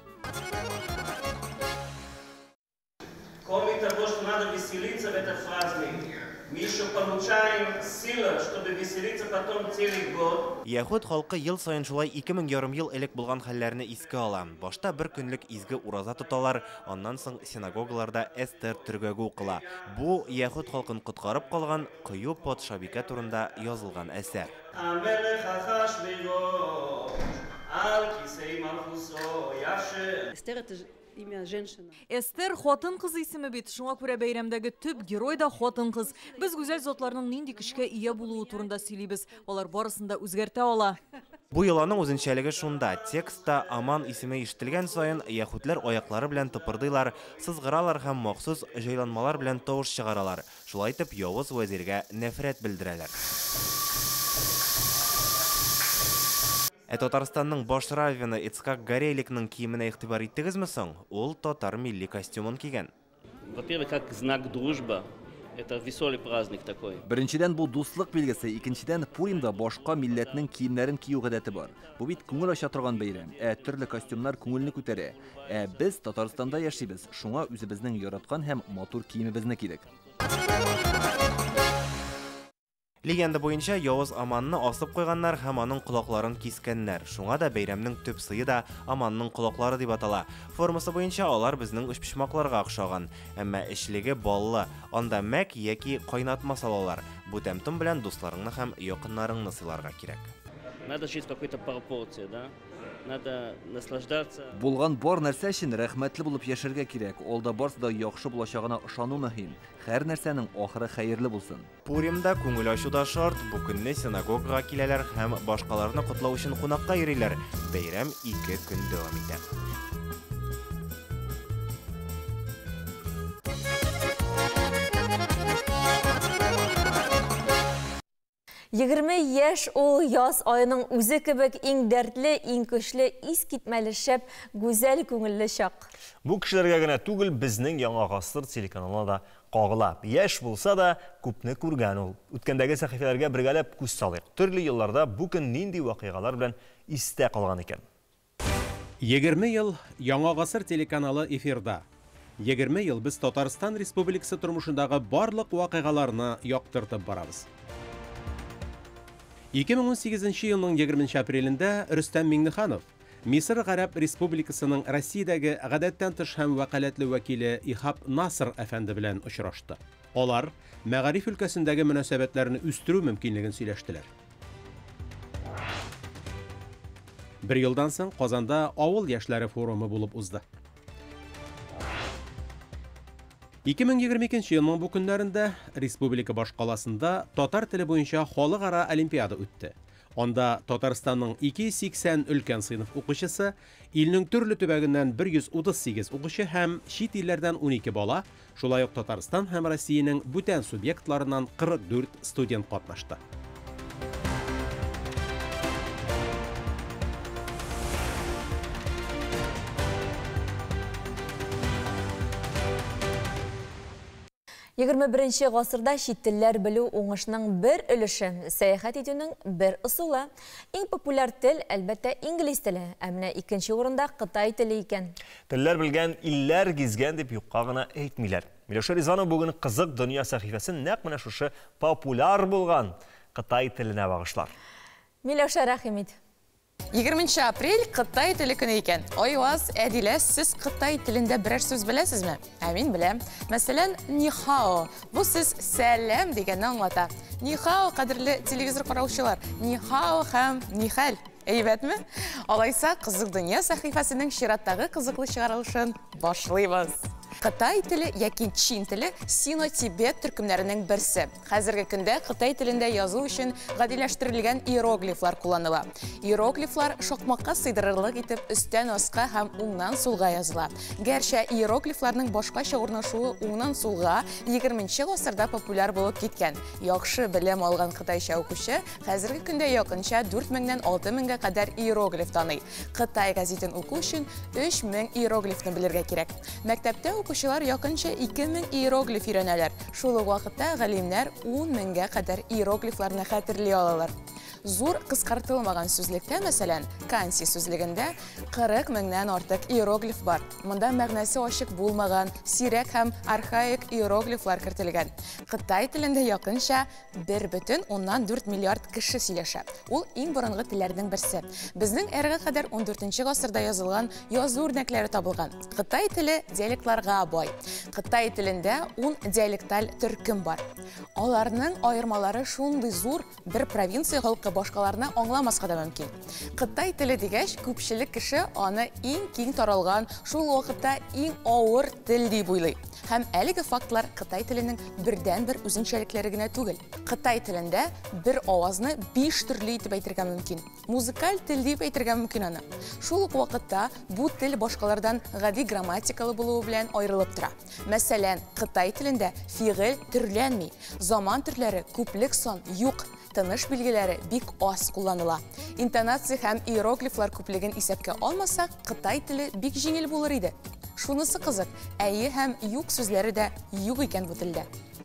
Кроме того, что надо веселиться в этот праздник, мы еще получаем силу, чтобы веселиться потом целый год. Яһүд халкы ел саен шулай 2500 ел элек булган хәлләрне искә ала. Башта бер көнлек изге ураза тоталар, аннан соң синагогаларда Эстер төргәге укыла. Бу яһүд халкын коткарып калган кыю патшабикә турында язылган әсәр. Эстер это имя женщина. Эстер хатын-кыз исеме бит. Шуңа күрә бәйрәмдәге төп герой да хатын-кыз. Без гүзәл затларның нинди көчкә ия булуы турында сөйлибез. Алар барысын да үзгәртә ала. Бу йоланың үзенчәлеге шунда. Текстта Аман исеме ишетелгән саен яһүдләр аяклары белән тыпырдыйлар, сызгыралар һәм махсус җайланмалар белән тавыш чыгаралар. Шулай итеп явыз вәзиргә нәфрәт белдерәләр. Ә Татарстанның баш раввины Ицхак Гореликның киеменә игътибар иттегезме соң? Ул татар милли костюмын кигән. Во-первых, как знак дружба. Это веселый праздник такой. Беренчедән, бу дуслык билгесе, икенчедән, Пуримда башка милләтнең киемнәрен кию гадәте бар. Бу бит күңел ача торган бәйрәм, ә төрле костюмнар күңелне күтәрә. Ә без Татарстанда яшибез, шуңа үзебезнең яраткан һәм матур киемебезне кидек. Легенда буенча явыз Аманны асып куйганнар һәм аның колакларын кискәннәр. Шуңа да бәйрәмнең төп сые да Аманның колаклары дип атала. Формасы буенча алар безнең өчпочмакларга охшаган, әмма эчлеге баллы. Анда мәк яки кайнатма салалар. Бу тәм-том белән дусларыңны һәм якыннарыңны сыйларга кирәк. Надо жить в какой-то пропорции, да? Надо наслаждаться. Булган бар нәрсә өчен рәхмәтле булып яшәргә кирәк. Алда барсы да яхшы булачагына ышану мөһим. Һәр нәрсәнең ахыры хәерле булсын. Пуримда күңел ачу да шарт. Бу көнне синагогага киләләр һәм башкаларны котлау өчен кунакка йөриләр. Бәйрәм 2 көн дәвам итә. 20 яшь ул яз аеның үзе кебек иң дәртле, иң көчле, искитмәле шәп, гүзәл күңелле чак. Бу кешеләргә генә түгел, безнең Яңа гасыр телеканалына да кагыла. Яшь булса да, күпне күргән ул. Үткәндәге сәхифәләргә бергәләп күз салыйк. Төрле елларда бу көн нинди вакыйгалар белән истә калган икән? 20 ел Яңа гасыр телеканалы эфирда. 20 ел без Татарстан Республикасы тормышындагы барлык вакыйгаларны яктыртып барабыз. 2018 елның 20 апрелендә Рөстәм Миңнеханов Мисыр Гарәп Республикасының Россиядәге гадәттән тыш һәм вәкаләтле вәкиле Ихаб Наср әфәнде белән очрашты. Алар мәгариф өлкәсендәге мөнәсәбәтләрне үстерү мөмкинлеген сөйләштеләр. Бер елдан соң Казанда авыл яшьләре форумы булып узды. 2022 елның бу көннәрендә республика башкаласында татар теле буенча халыкара олимпиада үтте. Анда Татарстанның 280 өлкән сыйныф укучысы, илнең төрле төбәгеннән 138 укучы һәм чит илләрдән 12 бала, шулай ук Татарстан һәм Россиянең бүтән субъектларыннан 44 студент катнашты. Егерме беренче гасырда чит телләр белү уңышның бер өлеше, сәяхәт итүнең бер ысулы. Иң популяр тел, әлбәттә, инглиз теле, ә менә икенче урында кытай теле икән. Телләр белгән илләр гизгән дип юкка гына әйтмиләр. Миләүшә Ризванова бүген Кызык дөнья сәхифәсен нәкъ менә шушы популяр булган кытай теленә багышлар. Миләүшә, рәхим ит. 20 апрель Кытай теле көне икән. Айваз, Әдилә, сез кытай телендә берәр сүз беләсезме? Ә мин беләм. Мәсәлән, нихао. Бу сүз сәлам дигәнне аңлата. Нихао, кадерле телевизор караучылар. Нихао һәм нихәл. Әйбәтме? Алайса, Кызык дөнья сәхифәсенең чираттагы кызыклы чыгарылышын башлыйбыз. Кытай теле яки чин теле сино-тибет төркемнәренең берсе. Хәзерге көндә кытай телендә язу өчен гадиләштерелгән иероглифлар кулланыла. Иероглифлар шакмакка сыйдырырлык итеп өстән аска һәм уңнан сулга языла. Гәрчә иероглифларның башкача урнашуы уңнан сулга 20 гасырда популяр булып киткән. Яхшы белем алган кытайча укучы хәзерге көндә якынча 4000-нән 6000-гә кадәр иероглиф таный. Кытай гәзитен уку өчен 3000 иероглифны белергә кирәк. Мәктәптә укучылар якынча 2000 иероглиф өйрәнәләр. Шул ук вакытта галимнәр 10000-гә кадәр иероглифларны хәтерли алалар. Зур кыскартылмаган сүзлектә, мәсәлән, Канси сүзлегендә 40 меңнән артык иероглиф бар. Монда мәгънәсе ачык булмаган, сирәк һәм архаик иероглифлар кертелгән. Кытай телендә якынча 1,4 миллиард кеше сөйләшә. Ул иң борынгы телләрнең берсе. Безнең эрага кадәр 14 гасырда язылган язу үрнәкләре табылган. Кытай теле диалектларга бай. Кытай телендә 10 диалекталь төркем бар. Аларның аермалары шундый зур, бер провинция халкы башкаларны аңламаска да мөмкин. Кытай теле дигәч, күпчелек кеше аны иң киң таралган, шул вакытта иң авыр тел дип уйлый. Һәм әлеге фактлар кытай теленең бердәнбер үзенчәлекләре генә түгел. Кытай телендә бер авазны 5 төрле итеп әйтергә мөмкин. Музыкаль тел дип әйтергә мөмкин аны. Шул ук вакытта бу тел башкалардан гади грамматикалы булуы белән аерылып тора. Мәсәлән, кытай телендә фигыль төрләнми, заман төрләре күплек сан юк, тыныш билгеләре бик аз кулланыла. Интонация һәм иероглифлар күплеген исәпкә алмасак, кытай теле бик җиңел булыр иде. Шунысы кызык, әйе һәм юк сүзләре дә юк икән бу телдә.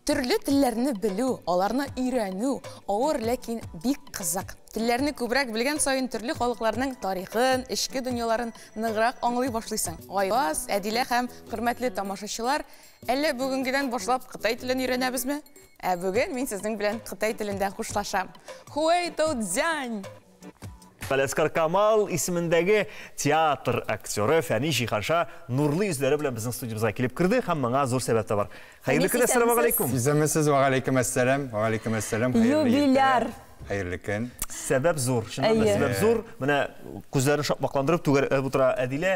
Төрле телләрне белү, аларны өйрәнү авыр, ләкин бик кызык. Телләрне күбрәк белгән саен төрле халыкларның тарихын, эчке дөньяларын ныграк аңлый башлыйсың. Айваз, Әдилә һәм хөрмәтле тамашачылар, әллә бүгенгедән башлап кытай телен өйрәнәбезме? Ә бүген мин сезнең белән кытай телендә хушлашам. Хуэй тоу цзянь! Галиәсгар Камал исемендәге театр актеры Фәнис Җиһанша нурлы йөзләре белән безнең студиябезгә килеп керде һәм моңа зур сәбәп тә бар. Хәерле көн, әссәламү галәйкүм. Исәнмесез, ва галәйкүм әссәлам, ва галәйкүм әссәлам. Хәерле иртә. Юбиляр. Хәерле көн. Сәбәп зур, чыннан да Әйе. сәбәп зур. Менә күзләрен шакмакландырып түгәрәкләп утыра Әдилә.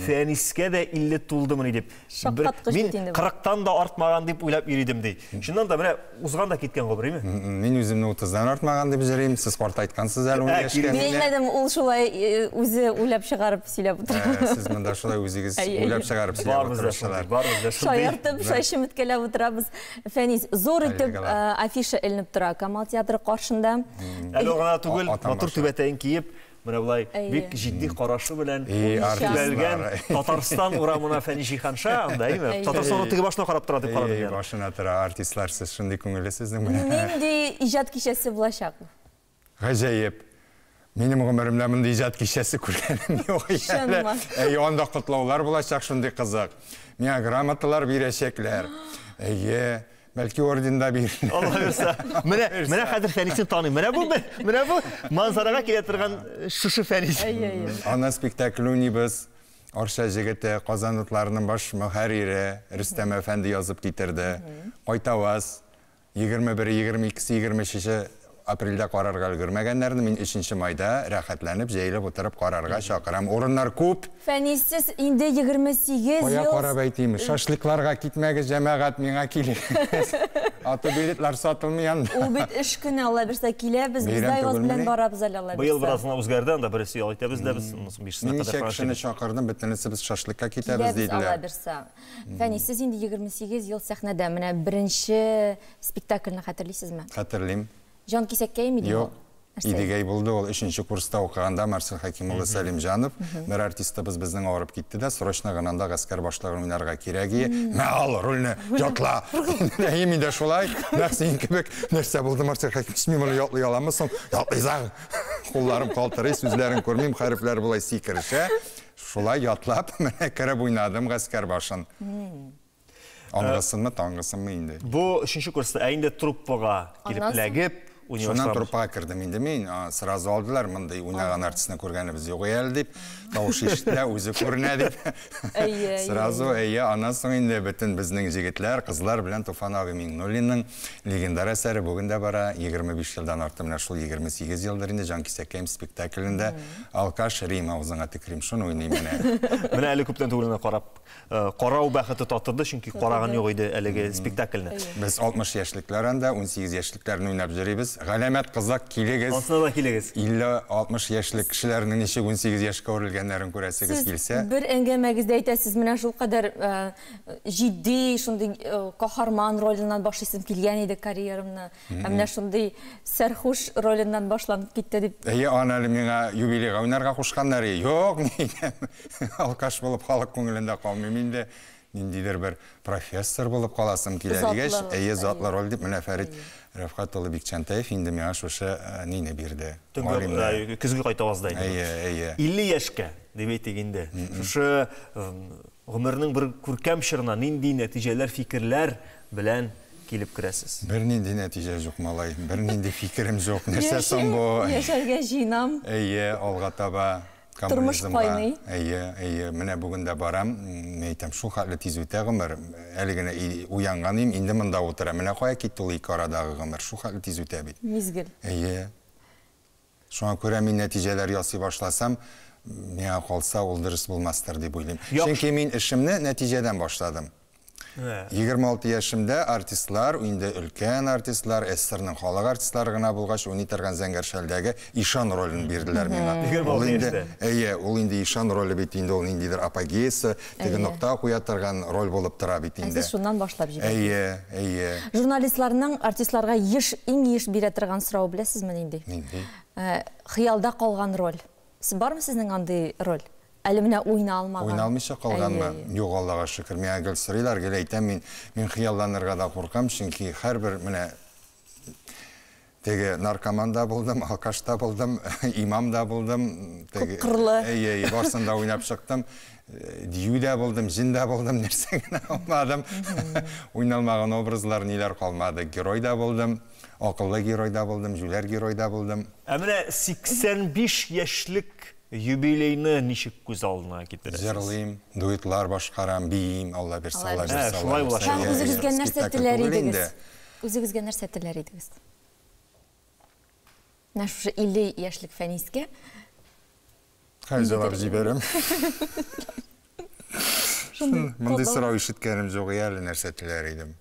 Фәнискә дә 50 тулдымыни дип. Шаккаткыч Мин бит инде бу. 40-тан да артмаган дип уйлап йөри идем ди. Чыннан да менә узган да киткән гомер, әйме? Мин үземне 30-дан артмаган дип йөрим. Сез картайткансыз әле ун яшькә. Мин әйтмәдем, ул шулай үзе уйлап чыгарып сөйләп утыра. Сез монда шулай үзегез Әйе, уйлап әйе. чыгарып сөйләп Барыбыз да утыручылар. шундый, барыбыз да шундый. Шаяртып, шай чеметкәләп утырабыз. Фәнис, зур Хәерле итеп, көннәр. афиша эленеп тора Камал театры каршында. Әле ул гына түгел, матур түбәтәен киеп, менә болай бик җитди карашы белән төбәлгән Татарстан урамына Фәнис Җиһанша анда, әйеме? Татарстанның теге башына карап тора дип карадым мин. Башына тора, артистлар, сез шундый күңелле сезнең менә. Нинди иҗат кичәсе булачак? Гаҗәеп. Минем гомеремдә мондый иҗат кичәсе күргәнем юк әле. Әйе, анда котлаулар булачак, шундый кызык. Миңа грамоталар бирәчәкләр. Әйе. Бәлки орден да бирерләр. Алла бирсә. Менә, менә хәзер Фәнисен таныйм. Менә бу, менә бу манзарага килә торган шушы Фәнис. Әйе, әйе. Ана спектакль уйныйбыз. Арча җегете, Казан утларының баш мөхәррире Рөстәм әфәнде язып китерде. Кайтаваз. 21, 22, 23 апрельдә карарга өлгермәгәннәрне мин өченче майда рәхәтләнеп, җәелеп утырып карарга чакырам. Урыннар күп. Фәнис, сез инде 28 Кая ел. карап әйтим, шашлыкларга китмәгез, җәмәгать, миңа килегез. А то билетлар сатылмый анда. Ул бит эш көне, Алла бирсә, киләбез, без Бәйрәм дә Айваз белән түгелмени? барабыз әле, Алла Быел бирсә. бераз гына үзгәрде, анда бересе ял итәбез дә без, аннан соң бишесенә Мин кадәр ничә карап кешене чыгабыз. чакырдым, бөтенесе без шашлыкка китәбез, Киләбез, Алла диделәр. бирсә. Фәнис, сез инде 28 ел сәхнәдә. Менә беренче спектакльне хәтерлисезме? Хәтерлим. Җан кисәккәем иде Юк. ул? Нәрсә? Идегәй булды ул. Өченче курста укыганда Марсель Хәким улы Сәлимҗанов, бер артистыбыз безнең авырып китте дә, срочно гына анда гаскәр башлыгын уйнарга кирәк ие. Мә, ал рольне, ятла! Әйе, мин дә шулай, нәкъ синең кебек. Нәрсә булды, Марсель Хәкимович, мин моны ятлый аламмы соң? Ятлыйсың! Кулларым калтырый, сүзләрен күрмим, хәрефләр болай сикерешә. Шулай ятлап, менә кереп уйнадым гаскәр башын. Аңгысынмы, таңгысынмы инде. Бу өченче курста, ә инде труппага килеп эләгеп, уйный Шуннан башлагач. труппага кердем инде мин, сразу алдылар, мондый уйнаган артистны күргәнебез юк әле дип, тавышы ишетелә, үзе күренә дип. Әйе, әйе. Сразу, әйе, аннан соң инде бөтен безнең җегетләр, кызлар белән Туфан абый Миңнуллинның легендар әсәре бүген дә бара, 25 елдан артык, менә шул 28 елдыр инде Җанкисәккәем спектаклендә Алкаш Рим, авызыңа төкерим, шуны уйныйм менә. Менә әле күптән түгел генә карап Карау бәхете татыды, чөнки караган юк иде әлеге спектакльне. Без 60 яшьлекләр анда, 18 яшьлекләрне уйнап йөрибез. Галәмәт кызык, килегез. Анысына да килегез. 50-60 яшьлек кешеләрнең ничек 18 яшькә үрелгәннәрен күрәсегез килсә. Сез бер әңгәмәгездә әйтәсез, менә шулкадәр җитди, шундый каһарман роленнан башлыйсым килгән иде карьерамны. Ә менә шундый сәрхуш роленнан башланып китте дип. Әйе, аны әле миңа юбилейга уйнарга кушканнар. Юк, ни әйтәм. Алкаш булып халык күңелендә калмыйм инде. Ниндидер бер профессор булып каласым килә дигәч, әйе, затлы роль дип менә Фәрит Рәфкать улы Бикчәнтәев инде миңа шушы нине бирде. Төнге көзге кайтавазда инде. Әйе, әйе. 50 яшькә дип әйтик инде. Шушы гомернең бер күркәм чорына нинди нәтиҗәләр, фикерләр белән килеп керәсез? Бернинди нәтиҗә юк, малай. Бернинди фикерем юк. Нәрсә соң бу? Яшәргә җыенам. Әйе, алга таба Тормыш кайный. Әйе, әйе. Менә бүген дә барам. Мин әйтәм, шул хәтле тиз үтә гомер. Әле генә уянган идем, инде монда утырам. Менә кая китте ул ике арадагы гомер. Шул хәтле тиз үтә бит. Мизгел. Әйе. Шуңа күрә мин нәтиҗәләр ясый башласам, миңа калса, ул дөрес булмастыр дип уйлыйм. Чөнки мин эшемне нәтиҗәдән башладым. 26 яшемдә артистлар, инде өлкән артистлар, СССРның халык артистлары гына булгач, уйный торган Зәңгәр шәлдәге ишан ролен бирделәр миңа. 26 яшьтә. Әйе, ул инде ишан роле бит инде ул ниндидер апогеясы, теге нокта куя торган роль булып тора бит инде. Ә сез шуннан башлап җибәрдегез. Әйе, әйе. Журналистларның артистларга еш, иң еш бирә торган соравы беләсезме нинди? Нинди? Хыялда калган роль. Бармы сезнең андый роль? Әле менә уйна алмаган. Уйна алмыйча калганмы? Юк, Аллага шөкер. Миңа гел сорыйлар, гел әйтәм мин. Мин хыялланырга да куркам, чөнки һәрбер менә теге наркоман да булдым, алкаш та булдым, имам да булдым. Теге, Күпкырлы. Әйе, әйе, барысын да уйнап чыктым. Дию дә булдым, җен дә булдым, нәрсә генә алмадым. Уйналмаган образлар ниләр калмады. Герой да булдым, акыллы герой да булдым, җүләр герой да булдым. Ә менә 85 яшьлек юбилейны ничек күз алдына китерәсез? Җырлыйм, дуэтлар башкарам, биим, Алла бирсә, Алла бирсә, Шулай Алла бирсә. булачак. Һәм үзегезгә нәрсә Спектакль теләр түгел идегез? инде. Үзегезгә нәрсә теләр идегез? Менә шушы 50 яшьлек Фәнискә. Хәзер җылап җибәрәм. Мондый сорау ишеткәнем юк, әле нәрсә теләр идем.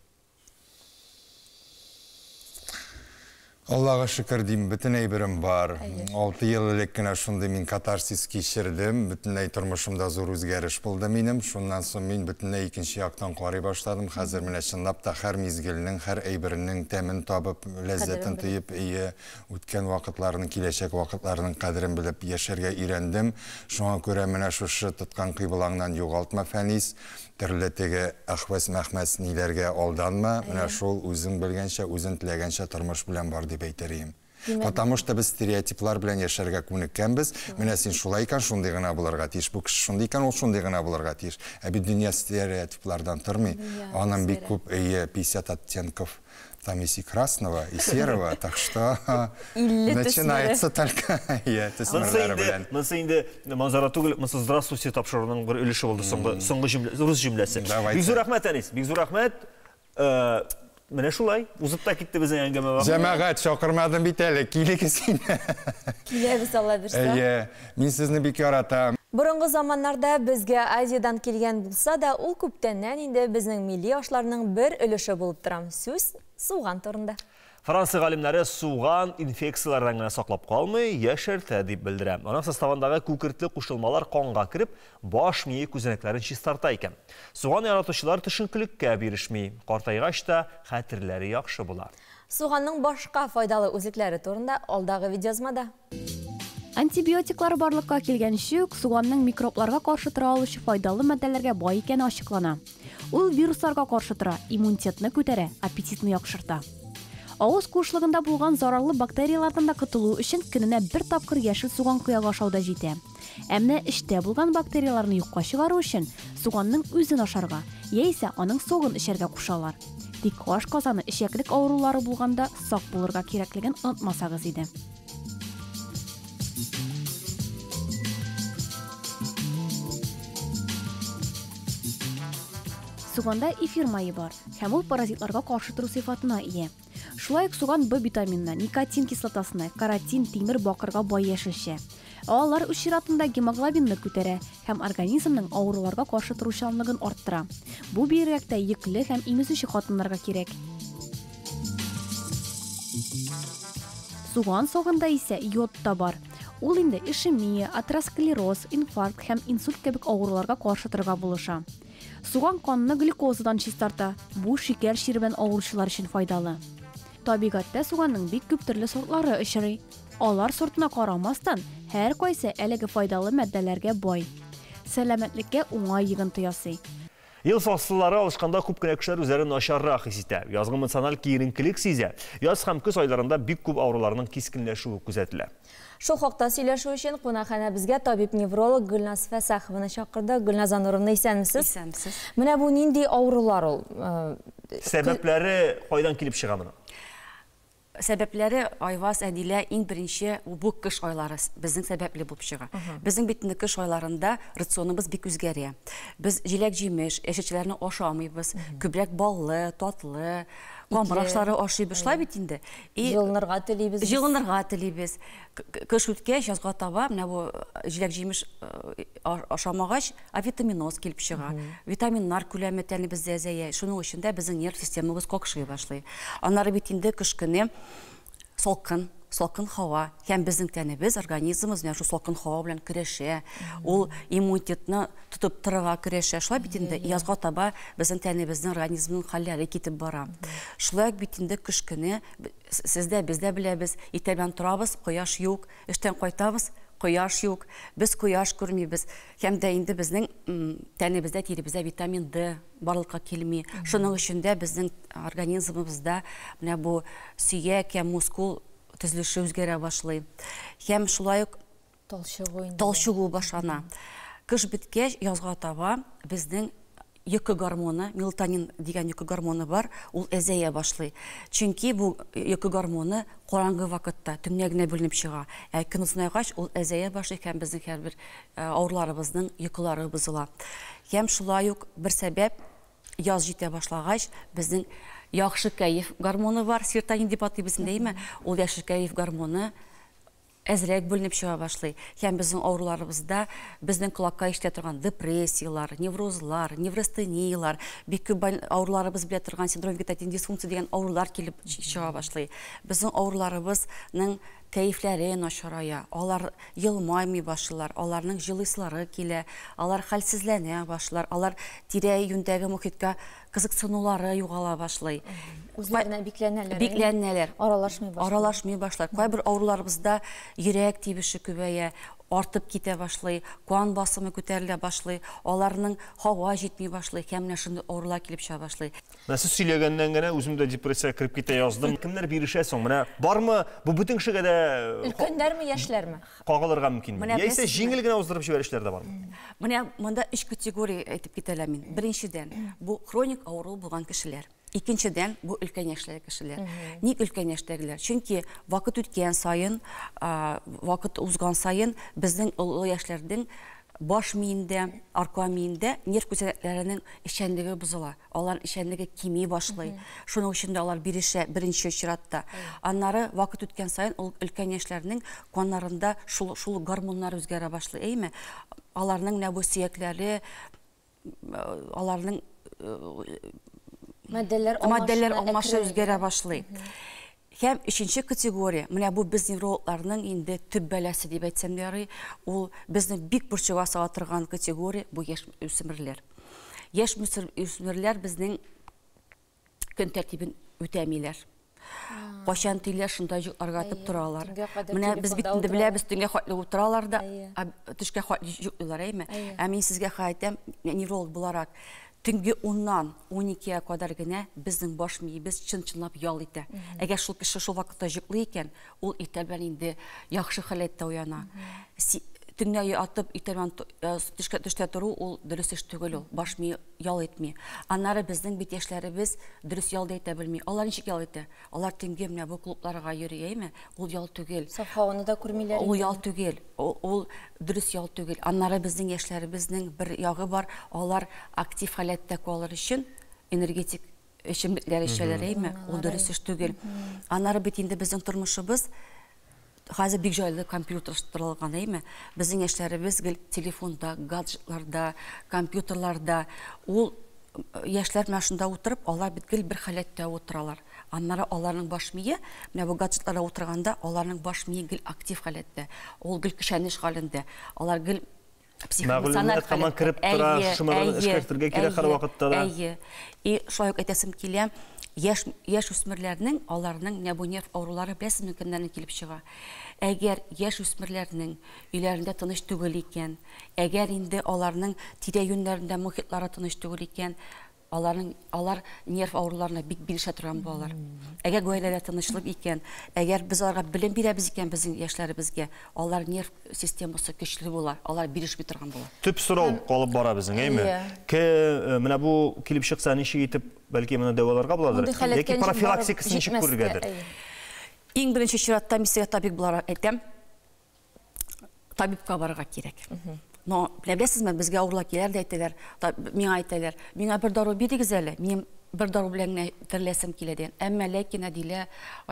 Аллага шөкер дим, бөтен әйберем бар. 6 ел элек кенә шундый мин катарсис кичердем. Бөтенләй тормышымда зур үзгәреш булды минем. Шуннан соң мин бөтенләй икенче яктан карый башладым. Хәзер менә чынлап та һәр мизгелнең, һәр әйбернең тәмен табып, ләззәтен тоеп, ие, үткән вакытларның, киләчәк вакытларның кадерен белеп яшәргә өйрәндем. Шуңа күрә менә шушы тоткан кыйблаңнан югалтма, Фәнис. Төрле теге әхвәс-мәхмәс ниләргә алданма, менә шул үзең белгәнчә, үзең теләгәнчә тормыш белән бар дип әйтер ием. Потому что без стереотиплар белән яшәргә күнеккәнбез. Менә син шулай икән, шундый гына булырга тиеш. Бу кеше шундый икән, ул шундый гына булырга тиеш. Ә бит дөнья стереотиплардан тормый. Аның бик күп, әйе, 50 оттенков Там есть и красного, и серого, так что начинается только я төсмерләре белән. Монысы инде манзара түгел, монысы здравствуйте тапшыруның бер өлеше булды, соңгы соңгы җөмлә, рус җөмләсе. Бик зур рәхмәт, Әнис, бик зур рәхмәт. Менә шулай, узып та китте безнең әңгәмә вакыты. Җәмәгать, чакырмадым бит әле, килегез инде. Киләбез, Алла бирсә. Әйе, мин сезне бик яратам. Борынгы заманнарда безгә Азиядән килгән булса да, ул күптәннән инде безнең милли ашларның бер өлеше булып тора. Сүз суган турында. Франция галимнәре суган инфекцияләрдән генә саклап калмый, яшәртә дип белдерә. Аның составындагы күкертле кушылмалар канга кереп, баш мие күзәнәкләрен чистарта икән. Суган яратучылар төшенкелеккә бирешми, картайгач та хәтерләре яхшы була. Суганның башка файдалы үзлекләре турында алдагы видеоязмада. Антибиотиклар барлыкка килгәнче үк суганның микробларга каршы тора алучы файдалы матдәләргә бай икәне ачыклана. Ул вирусларга каршы тора, иммунитетны күтәрә, аппетитны яхшырта. Авыз куышлыгында булган зарарлы бактерияләрдән дә котылу өчен көненә бер тапкыр яшел суган кыягы ашау да җитә. Ә менә эчтә булган бактерияләрне юкка чыгару өчен суганның үзен ашарга, яисә аның согын эчәргә кушалар. Тик ашказаны, эчәклек авырулары булганда сак булырга кирәклеген онытмасагыз иде. Суганда эфир мае бар һәм ул паразитларга каршы тору сыйфатына ия. Шулай ук суган Б витаминына, никотин кислотасына, каротин, тимер, бакырга бай яшелчә. Ә алар үз чиратында гемоглобинны күтәрә һәм организмның авыруларга каршы торучанлыгын арттыра. Бу бигрәк тә йөкле һәм имезүче хатыннарга кирәк. Суган согында исә йод та бар. Ул инде ишемия, атеросклероз, инфаркт һәм инсульт кебек авыруларга каршы торырга булыша. Суган канны глюкозадан чистарта, бу шикәр чире белән авыручылар өчен файдалы. Табигатьтә суганның бик күп төрле сортлары очрый. Алар сортына карамастан, һәркайсы әлеге файдалы матдәләргә бай. Сәламәтлеккә уңай йогынты ясый. Ел фасыллары алышканда күп кенә кешеләр үзләрен начаррак хис итә. Язгы эмоциональ киеренкелек сизә. Яз һәм көз айларында бик күп авыруларның кискенләшүе күзәтелә. Шул хакта сөйләшү өчен кунакханәбезгә табиб-невролог Гөлназ Фәсахованы чакырдык. Гөлназ Ануровна, исәнмесез? Исәнмесез. Менә бу нинди авырулар ул? Сәбәпләре кайдан килеп чыга моның? Сәбәпләре, Айваз, Әдилә, иң беренче бу кыш айлары безнең сәбәпле булып чыга. Безнең бит инде кыш айларында рационыбыз бик үзгәрә. Без җиләк-җимеш, яшелчәләрне ашамыйбыз, күбрәк баллы, татлы, камыр ашлары ашыйбыз. Шулай бит инде. И җылынырга телибез. Җылынырга телибез. Кыш үткәч, язга таба менә бу җиләк-җимеш ашамагач, Авитаминоз килеп чыга. Витаминнар күләме тәнебездә әзәя. Шуның өчен дә безнең нерв системабыз какшый башлый. Аннары бит инде кыш көне салкын, салкын һава. Һәм безнең тәнебез, организмыбыз менә шул салкын һава белән көрәшә. Ул иммунитетны тотып торырга көрәшә. Шулай бит инде язга таба безнең тәнебезнең, организмның хәлләре китеп бара. Шулай ук бит инде кыш көне сез дә, без дә беләбез, иртә белән торабыз, кояш юк, эштән кайтабыз, кояш юк, без кояш күрмибез. Һәм дә инде безнең тәнебездә, тиребездә витамин D барлыкка килми. Шуның өчен дә безнең организмыбызда менә бу сөяк һәм мускул төзелеше үзгәрә башлый. Һәм шулай ук талчыгу инде. Талчыгу башлана. Кыш беткәч, язга таба безнең йокы гормоны, мелатонин дигән йокы гормоны бар, ул әзәя башлый. Чөнки бу йокы гормоны караңгы вакытта, төнлә генә бүленеп чыга. Ә көн озынайгач, ул әзәя башлый һәм безнең һәрбер авыруларыбызның йокылары бозыла. Һәм шулай ук бер сәбәп, яз җитә башлагач, безнең яхшы кәеф гормоны бар, серотонин дип атыйбыз инде, әйеме? Ул яхшы кәеф гормоны әзрәк бүленеп чыга башлый. Һәм безнең авыруларыбызда безнең колакка ишетелә торган депрессияләр, неврозлар, неврастенияләр, бик күп авыруларыбыз белә торган синдром вегетативной дисфункции дигән авырулар килеп чыга башлый. Безнең авыруларыбызның кәефләре начарая, алар елмаймый башлыйлар, аларның җылыйсылары килә, алар хәлсезләнә башлыйлар, алар тирә-юньдәге мохиткә кызыксынулары югала башлый. Үзләренә бикләнәләр. Бикләнәләр. Аралашмый башлыйлар. Аралашмый башлар. Кайбер авыруларыбызда йөрәк тибеше күбәя, артып китә башлый, кан басымы күтәрелә башлый, аларның һава җитми башлый һәм менә шундый авырулар килеп чыга башлый. Менә сез сөйләгәннән генә үзем дә депрессиягә кереп китә яздым. Кемнәр бирешә соң? Менә бармы бу бөтен кешегә дә Өлкәннәрме, яшьләрме? кагылырга мөмкинме? Менә Яисә беләсезме? җиңел генә уздырып җибәрүчеләр дә бармы? Менә монда өч категория әйтеп китә алам мин. Беренчедән, бу хроник авыру булган кешеләр. Икенчедән, бу өлкән яшьтәге кешеләр. Ник өлкән яшьтәгеләр? Чөнки вакыт үткән саен, вакыт узган саен безнең олы яшьләрнең баш миендә, арка миендә нерв күзәнәкләренең эшчәнлеге бозыла. Алар эшчәнлеге кими башлый. Шуның өчен дә алар бирешә беренче чиратта. Аннары вакыт үткән саен ул өлкән яшьләрнең каннарында шул шул гормоннар үзгәрә башлый, әйме? Аларның менә бу сөякләре, аларның Матдәләр матдәләр алмашы үзгәрә башлый. Һәм өченче категория, менә бу без неврологларның инде төп бәласе дип әйтсәм дә ярый, ул безне бик борчуга сала торган категория, бу яшь үсмерләр. Яшь үсмерләр безнең көн тәртибен үтәмиләр. Кайчан тиләр, шунда йокларга ятып торалар. Менә без бит инде беләбез, төнгә хәтле утыралар да, төшкә хәтле йоклыйлар, әйме? Ә мин сезгә әйтәм, невролог буларак, төнге 10-нан 12-гә кадәр генә безнең баш миебез чын-чынлап ял итә. Әгәр шул кеше шул вакытта йоклый икән, ул иртә белән инде яхшы халәттә уяна. Төнлә ятып, иртә белән төшкә төштә тору ул дөрес эш түгел ул. Баш мие ял итми. Аннары безнең бит яшьләребез дөрес ял да итә белми. Алар ничек ял итә? Алар төнге менә бу клубларга йөри, әйме? Ул ял түгел. Саф һаваны да күрмиләр. Ул ял түгел. Ул дөрес ял түгел. Аннары безнең яшьләребезнең бер ягы бар. Алар актив халәттә калыр өчен энергетик эчемлекләр эчәләр, әйме? Ул дөрес эш түгел. Аннары бит инде безнең тормышыбыз хәзер бик җайлы компьютерлаштырылган, әйме? Безнең яшьләребез гел телефонда, гаджетларда, компьютерларда. Ул яшьләр менә шунда утырып, алар бит гел бер халәттә утыралар. Аннары аларның баш мие, менә бу гаджетларда утырганда, аларның баш мие гел актив халәттә. Ул гел көчәнеш халендә. Алар гел психоэмоциональ Мәгълүмат һаман кереп тора, шушы мәгълүматны эшкәртергә кирәк һәрвакытта да. Әйе. И шулай ук әйтәсем килә, яшь яшь үсмерләрнең, аларның менә бу нерв авырулары беләсезме кемнәрдән килеп чыга? Әгәр яшь үсмерләрнең өйләрендә тыныч түгел икән, әгәр инде аларның тирә-юньнәрендә мохитлары тыныч түгел икән, аларның алар нерв авыруларына бик бирешә торган булалар. Әгәр гаиләдә тынычлык икән, әгәр без аларга белем бирәбез икән безнең яшьләребезгә, алар нерв системасы көчле була, алар бирешми торган була. Төп сорау калып бара безнең, әйме? Ке менә бу килеп чыкса ничек итеп, бәлки моны дәваларга буладыр, яки профилактикасын ничек күрергәдер? Иң беренче чиратта мин сезгә табиб буларак әйтәм, табибка барырга кирәк. Но, беләсезме, безгә авырлар киләләр дә әйтәләр, миңа әйтәләр, миңа бер дару бирегез әле, минем бер дару белән генә тереләсем килә дигән. Әмма ләкин Әдилә,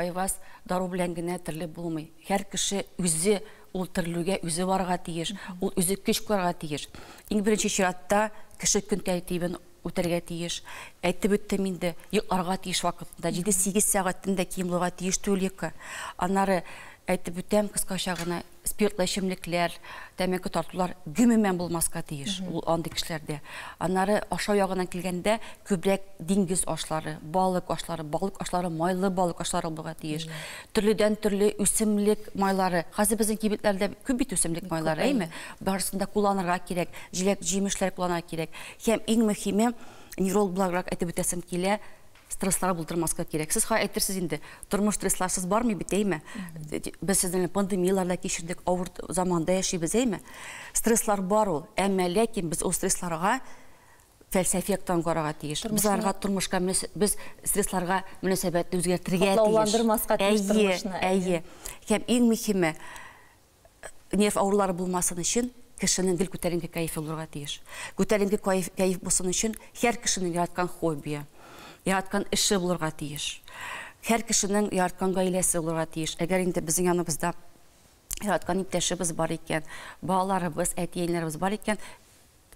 Айваз, дару белән генә терелеп булмый. Һәр кеше үзе ул терелүгә үзе барырга тиеш, ул үзе көч куярга тиеш. Иң беренче чиратта кеше көн тәртибен үтәргә тиеш. Әйтеп үттем инде, йокларга тиеш вакытында, 7-8 сәгатьтән дә ким булырга тиеш түгел йокы. Аннары әйтеп үтәм кыскача гына, спиртлы эчемлекләр, тәмәке тартулар гомумән булмаска тиеш ул андый кешеләрдә. Аннары ашау ягыннан килгәндә күбрәк диңгез ашлары, балык ашлары, балык ашлары, майлы балык ашлары булырга тиеш. Төрледән төрле үсемлек майлары. Хәзер безнең кибетләрдә күп бит үсемлек майлары, әйме? Барысын да кулланырга кирәк, җиләк җимешләр кулланырга кирәк. Һәм иң мөһиме, невролог буларак әйтеп үтәсем килә, стресслар булдырмаска кирәк. Сез хәзер әйтерсез инде, тормыш стрессларсыз бармый бит, әйме? Без сезнең пандемияләрдә кичердек, авыр заманда яшибез, әйме? Стресслар бар ул, әмма ләкин без ул стрессларга фәлсәфи яктан карарга тиеш. Без аларга тормышка без стрессларга мөнәсәбәтне үзгәртергә тиеш. Катлауландырмаска тиеш тормышны. Әйе. Һәм иң мөһиме, нерв авырулары булмасын өчен кешенең гел күтәренке кәефе булырга тиеш. Күтәренке кәеф булсын өчен һәр кешенең яраткан хоббие, яраткан эше булырга тиеш. Һәр кешенең яраткан гаиләсе булырга тиеш. Әгәр инде безнең яныбызда Яраткан иптәшебез бар икән, балаларыбыз, әти-әниләребез бар икән,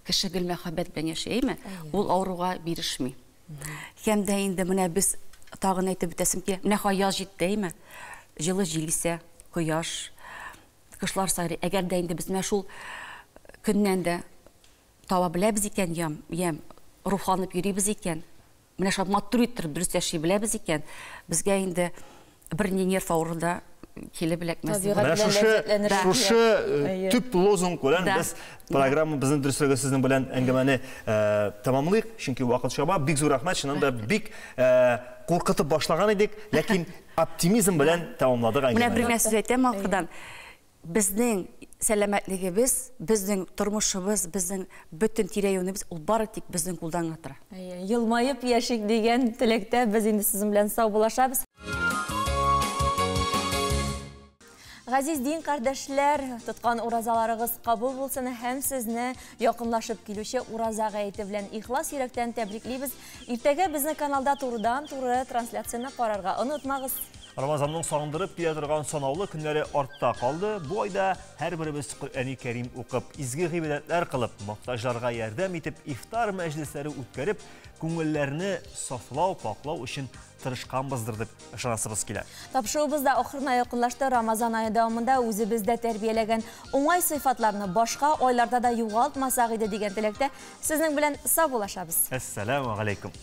кеше гел мәхәббәт белән яши, әйме? Ул авыруга бирешми. Һәм дә инде менә без тагын әйтеп үтәсем килә, менә ха яз җитте, әйме? Җылы җил исә, кояш, кошлар сайрый. Әгәр дә инде без менә шул көннән дә таба беләбез икән ямь, ямь, рухланып йөрибез икән, менә шулай матур иттереп дөрес яши беләбез икән, безгә инде берни нерв авыруы да килеп эләкмәс. Менә шушы, шушы э, төп лозунг белән без программабызны дөресрәге сезнең белән әңгәмәне э, тәмамлыйк, чөнки вакыт чаба. Бик зур рәхмәт, чыннан да бик э, куркытып башлаган идек, ләкин оптимизм белән тәмамладык әңгәмәне. Менә бер генә сүз әйтәм ахырдан. Безнең сәламәтлегебез, безнең тормышыбыз, безнең бөтен тирә-юнебез ул бары тик безнең кулдан гына тора. Әйе, елмаеп яшик дигән теләктә без инде сезнең белән саубуллашабыз. Газиз дин кардәшләр, тоткан уразаларыгыз кабул булсын һәм сезне якынлашып килүче ураза гаете белән ихлас йөрәктән тәбриклибез. Иртәгә безнең каналда турыдан-туры трансляцияне карарга онытмагыз. Рамазанның сагындырып килә торган санаулы көннәре артта калды. Бу айда һәрберебез Коръәни Кәрим укып, изге гыйбадәтләр кылып, мохтаҗларга ярдәм итеп, ифтар мәҗлесләре үткәреп, күңелләрне сафлау, паклау өчен тырышканбыздыр дип ышанасыбыз килә. Тапшыруыбыз да ахырына якынлашты. Рамазан ае дәвамында үзебездә тәрбияләгән уңай сыйфатларны башка айларда да югалтмасак иде дигән теләктә сезнең белән саубуллашабыз. Әссәламү галәйкүм.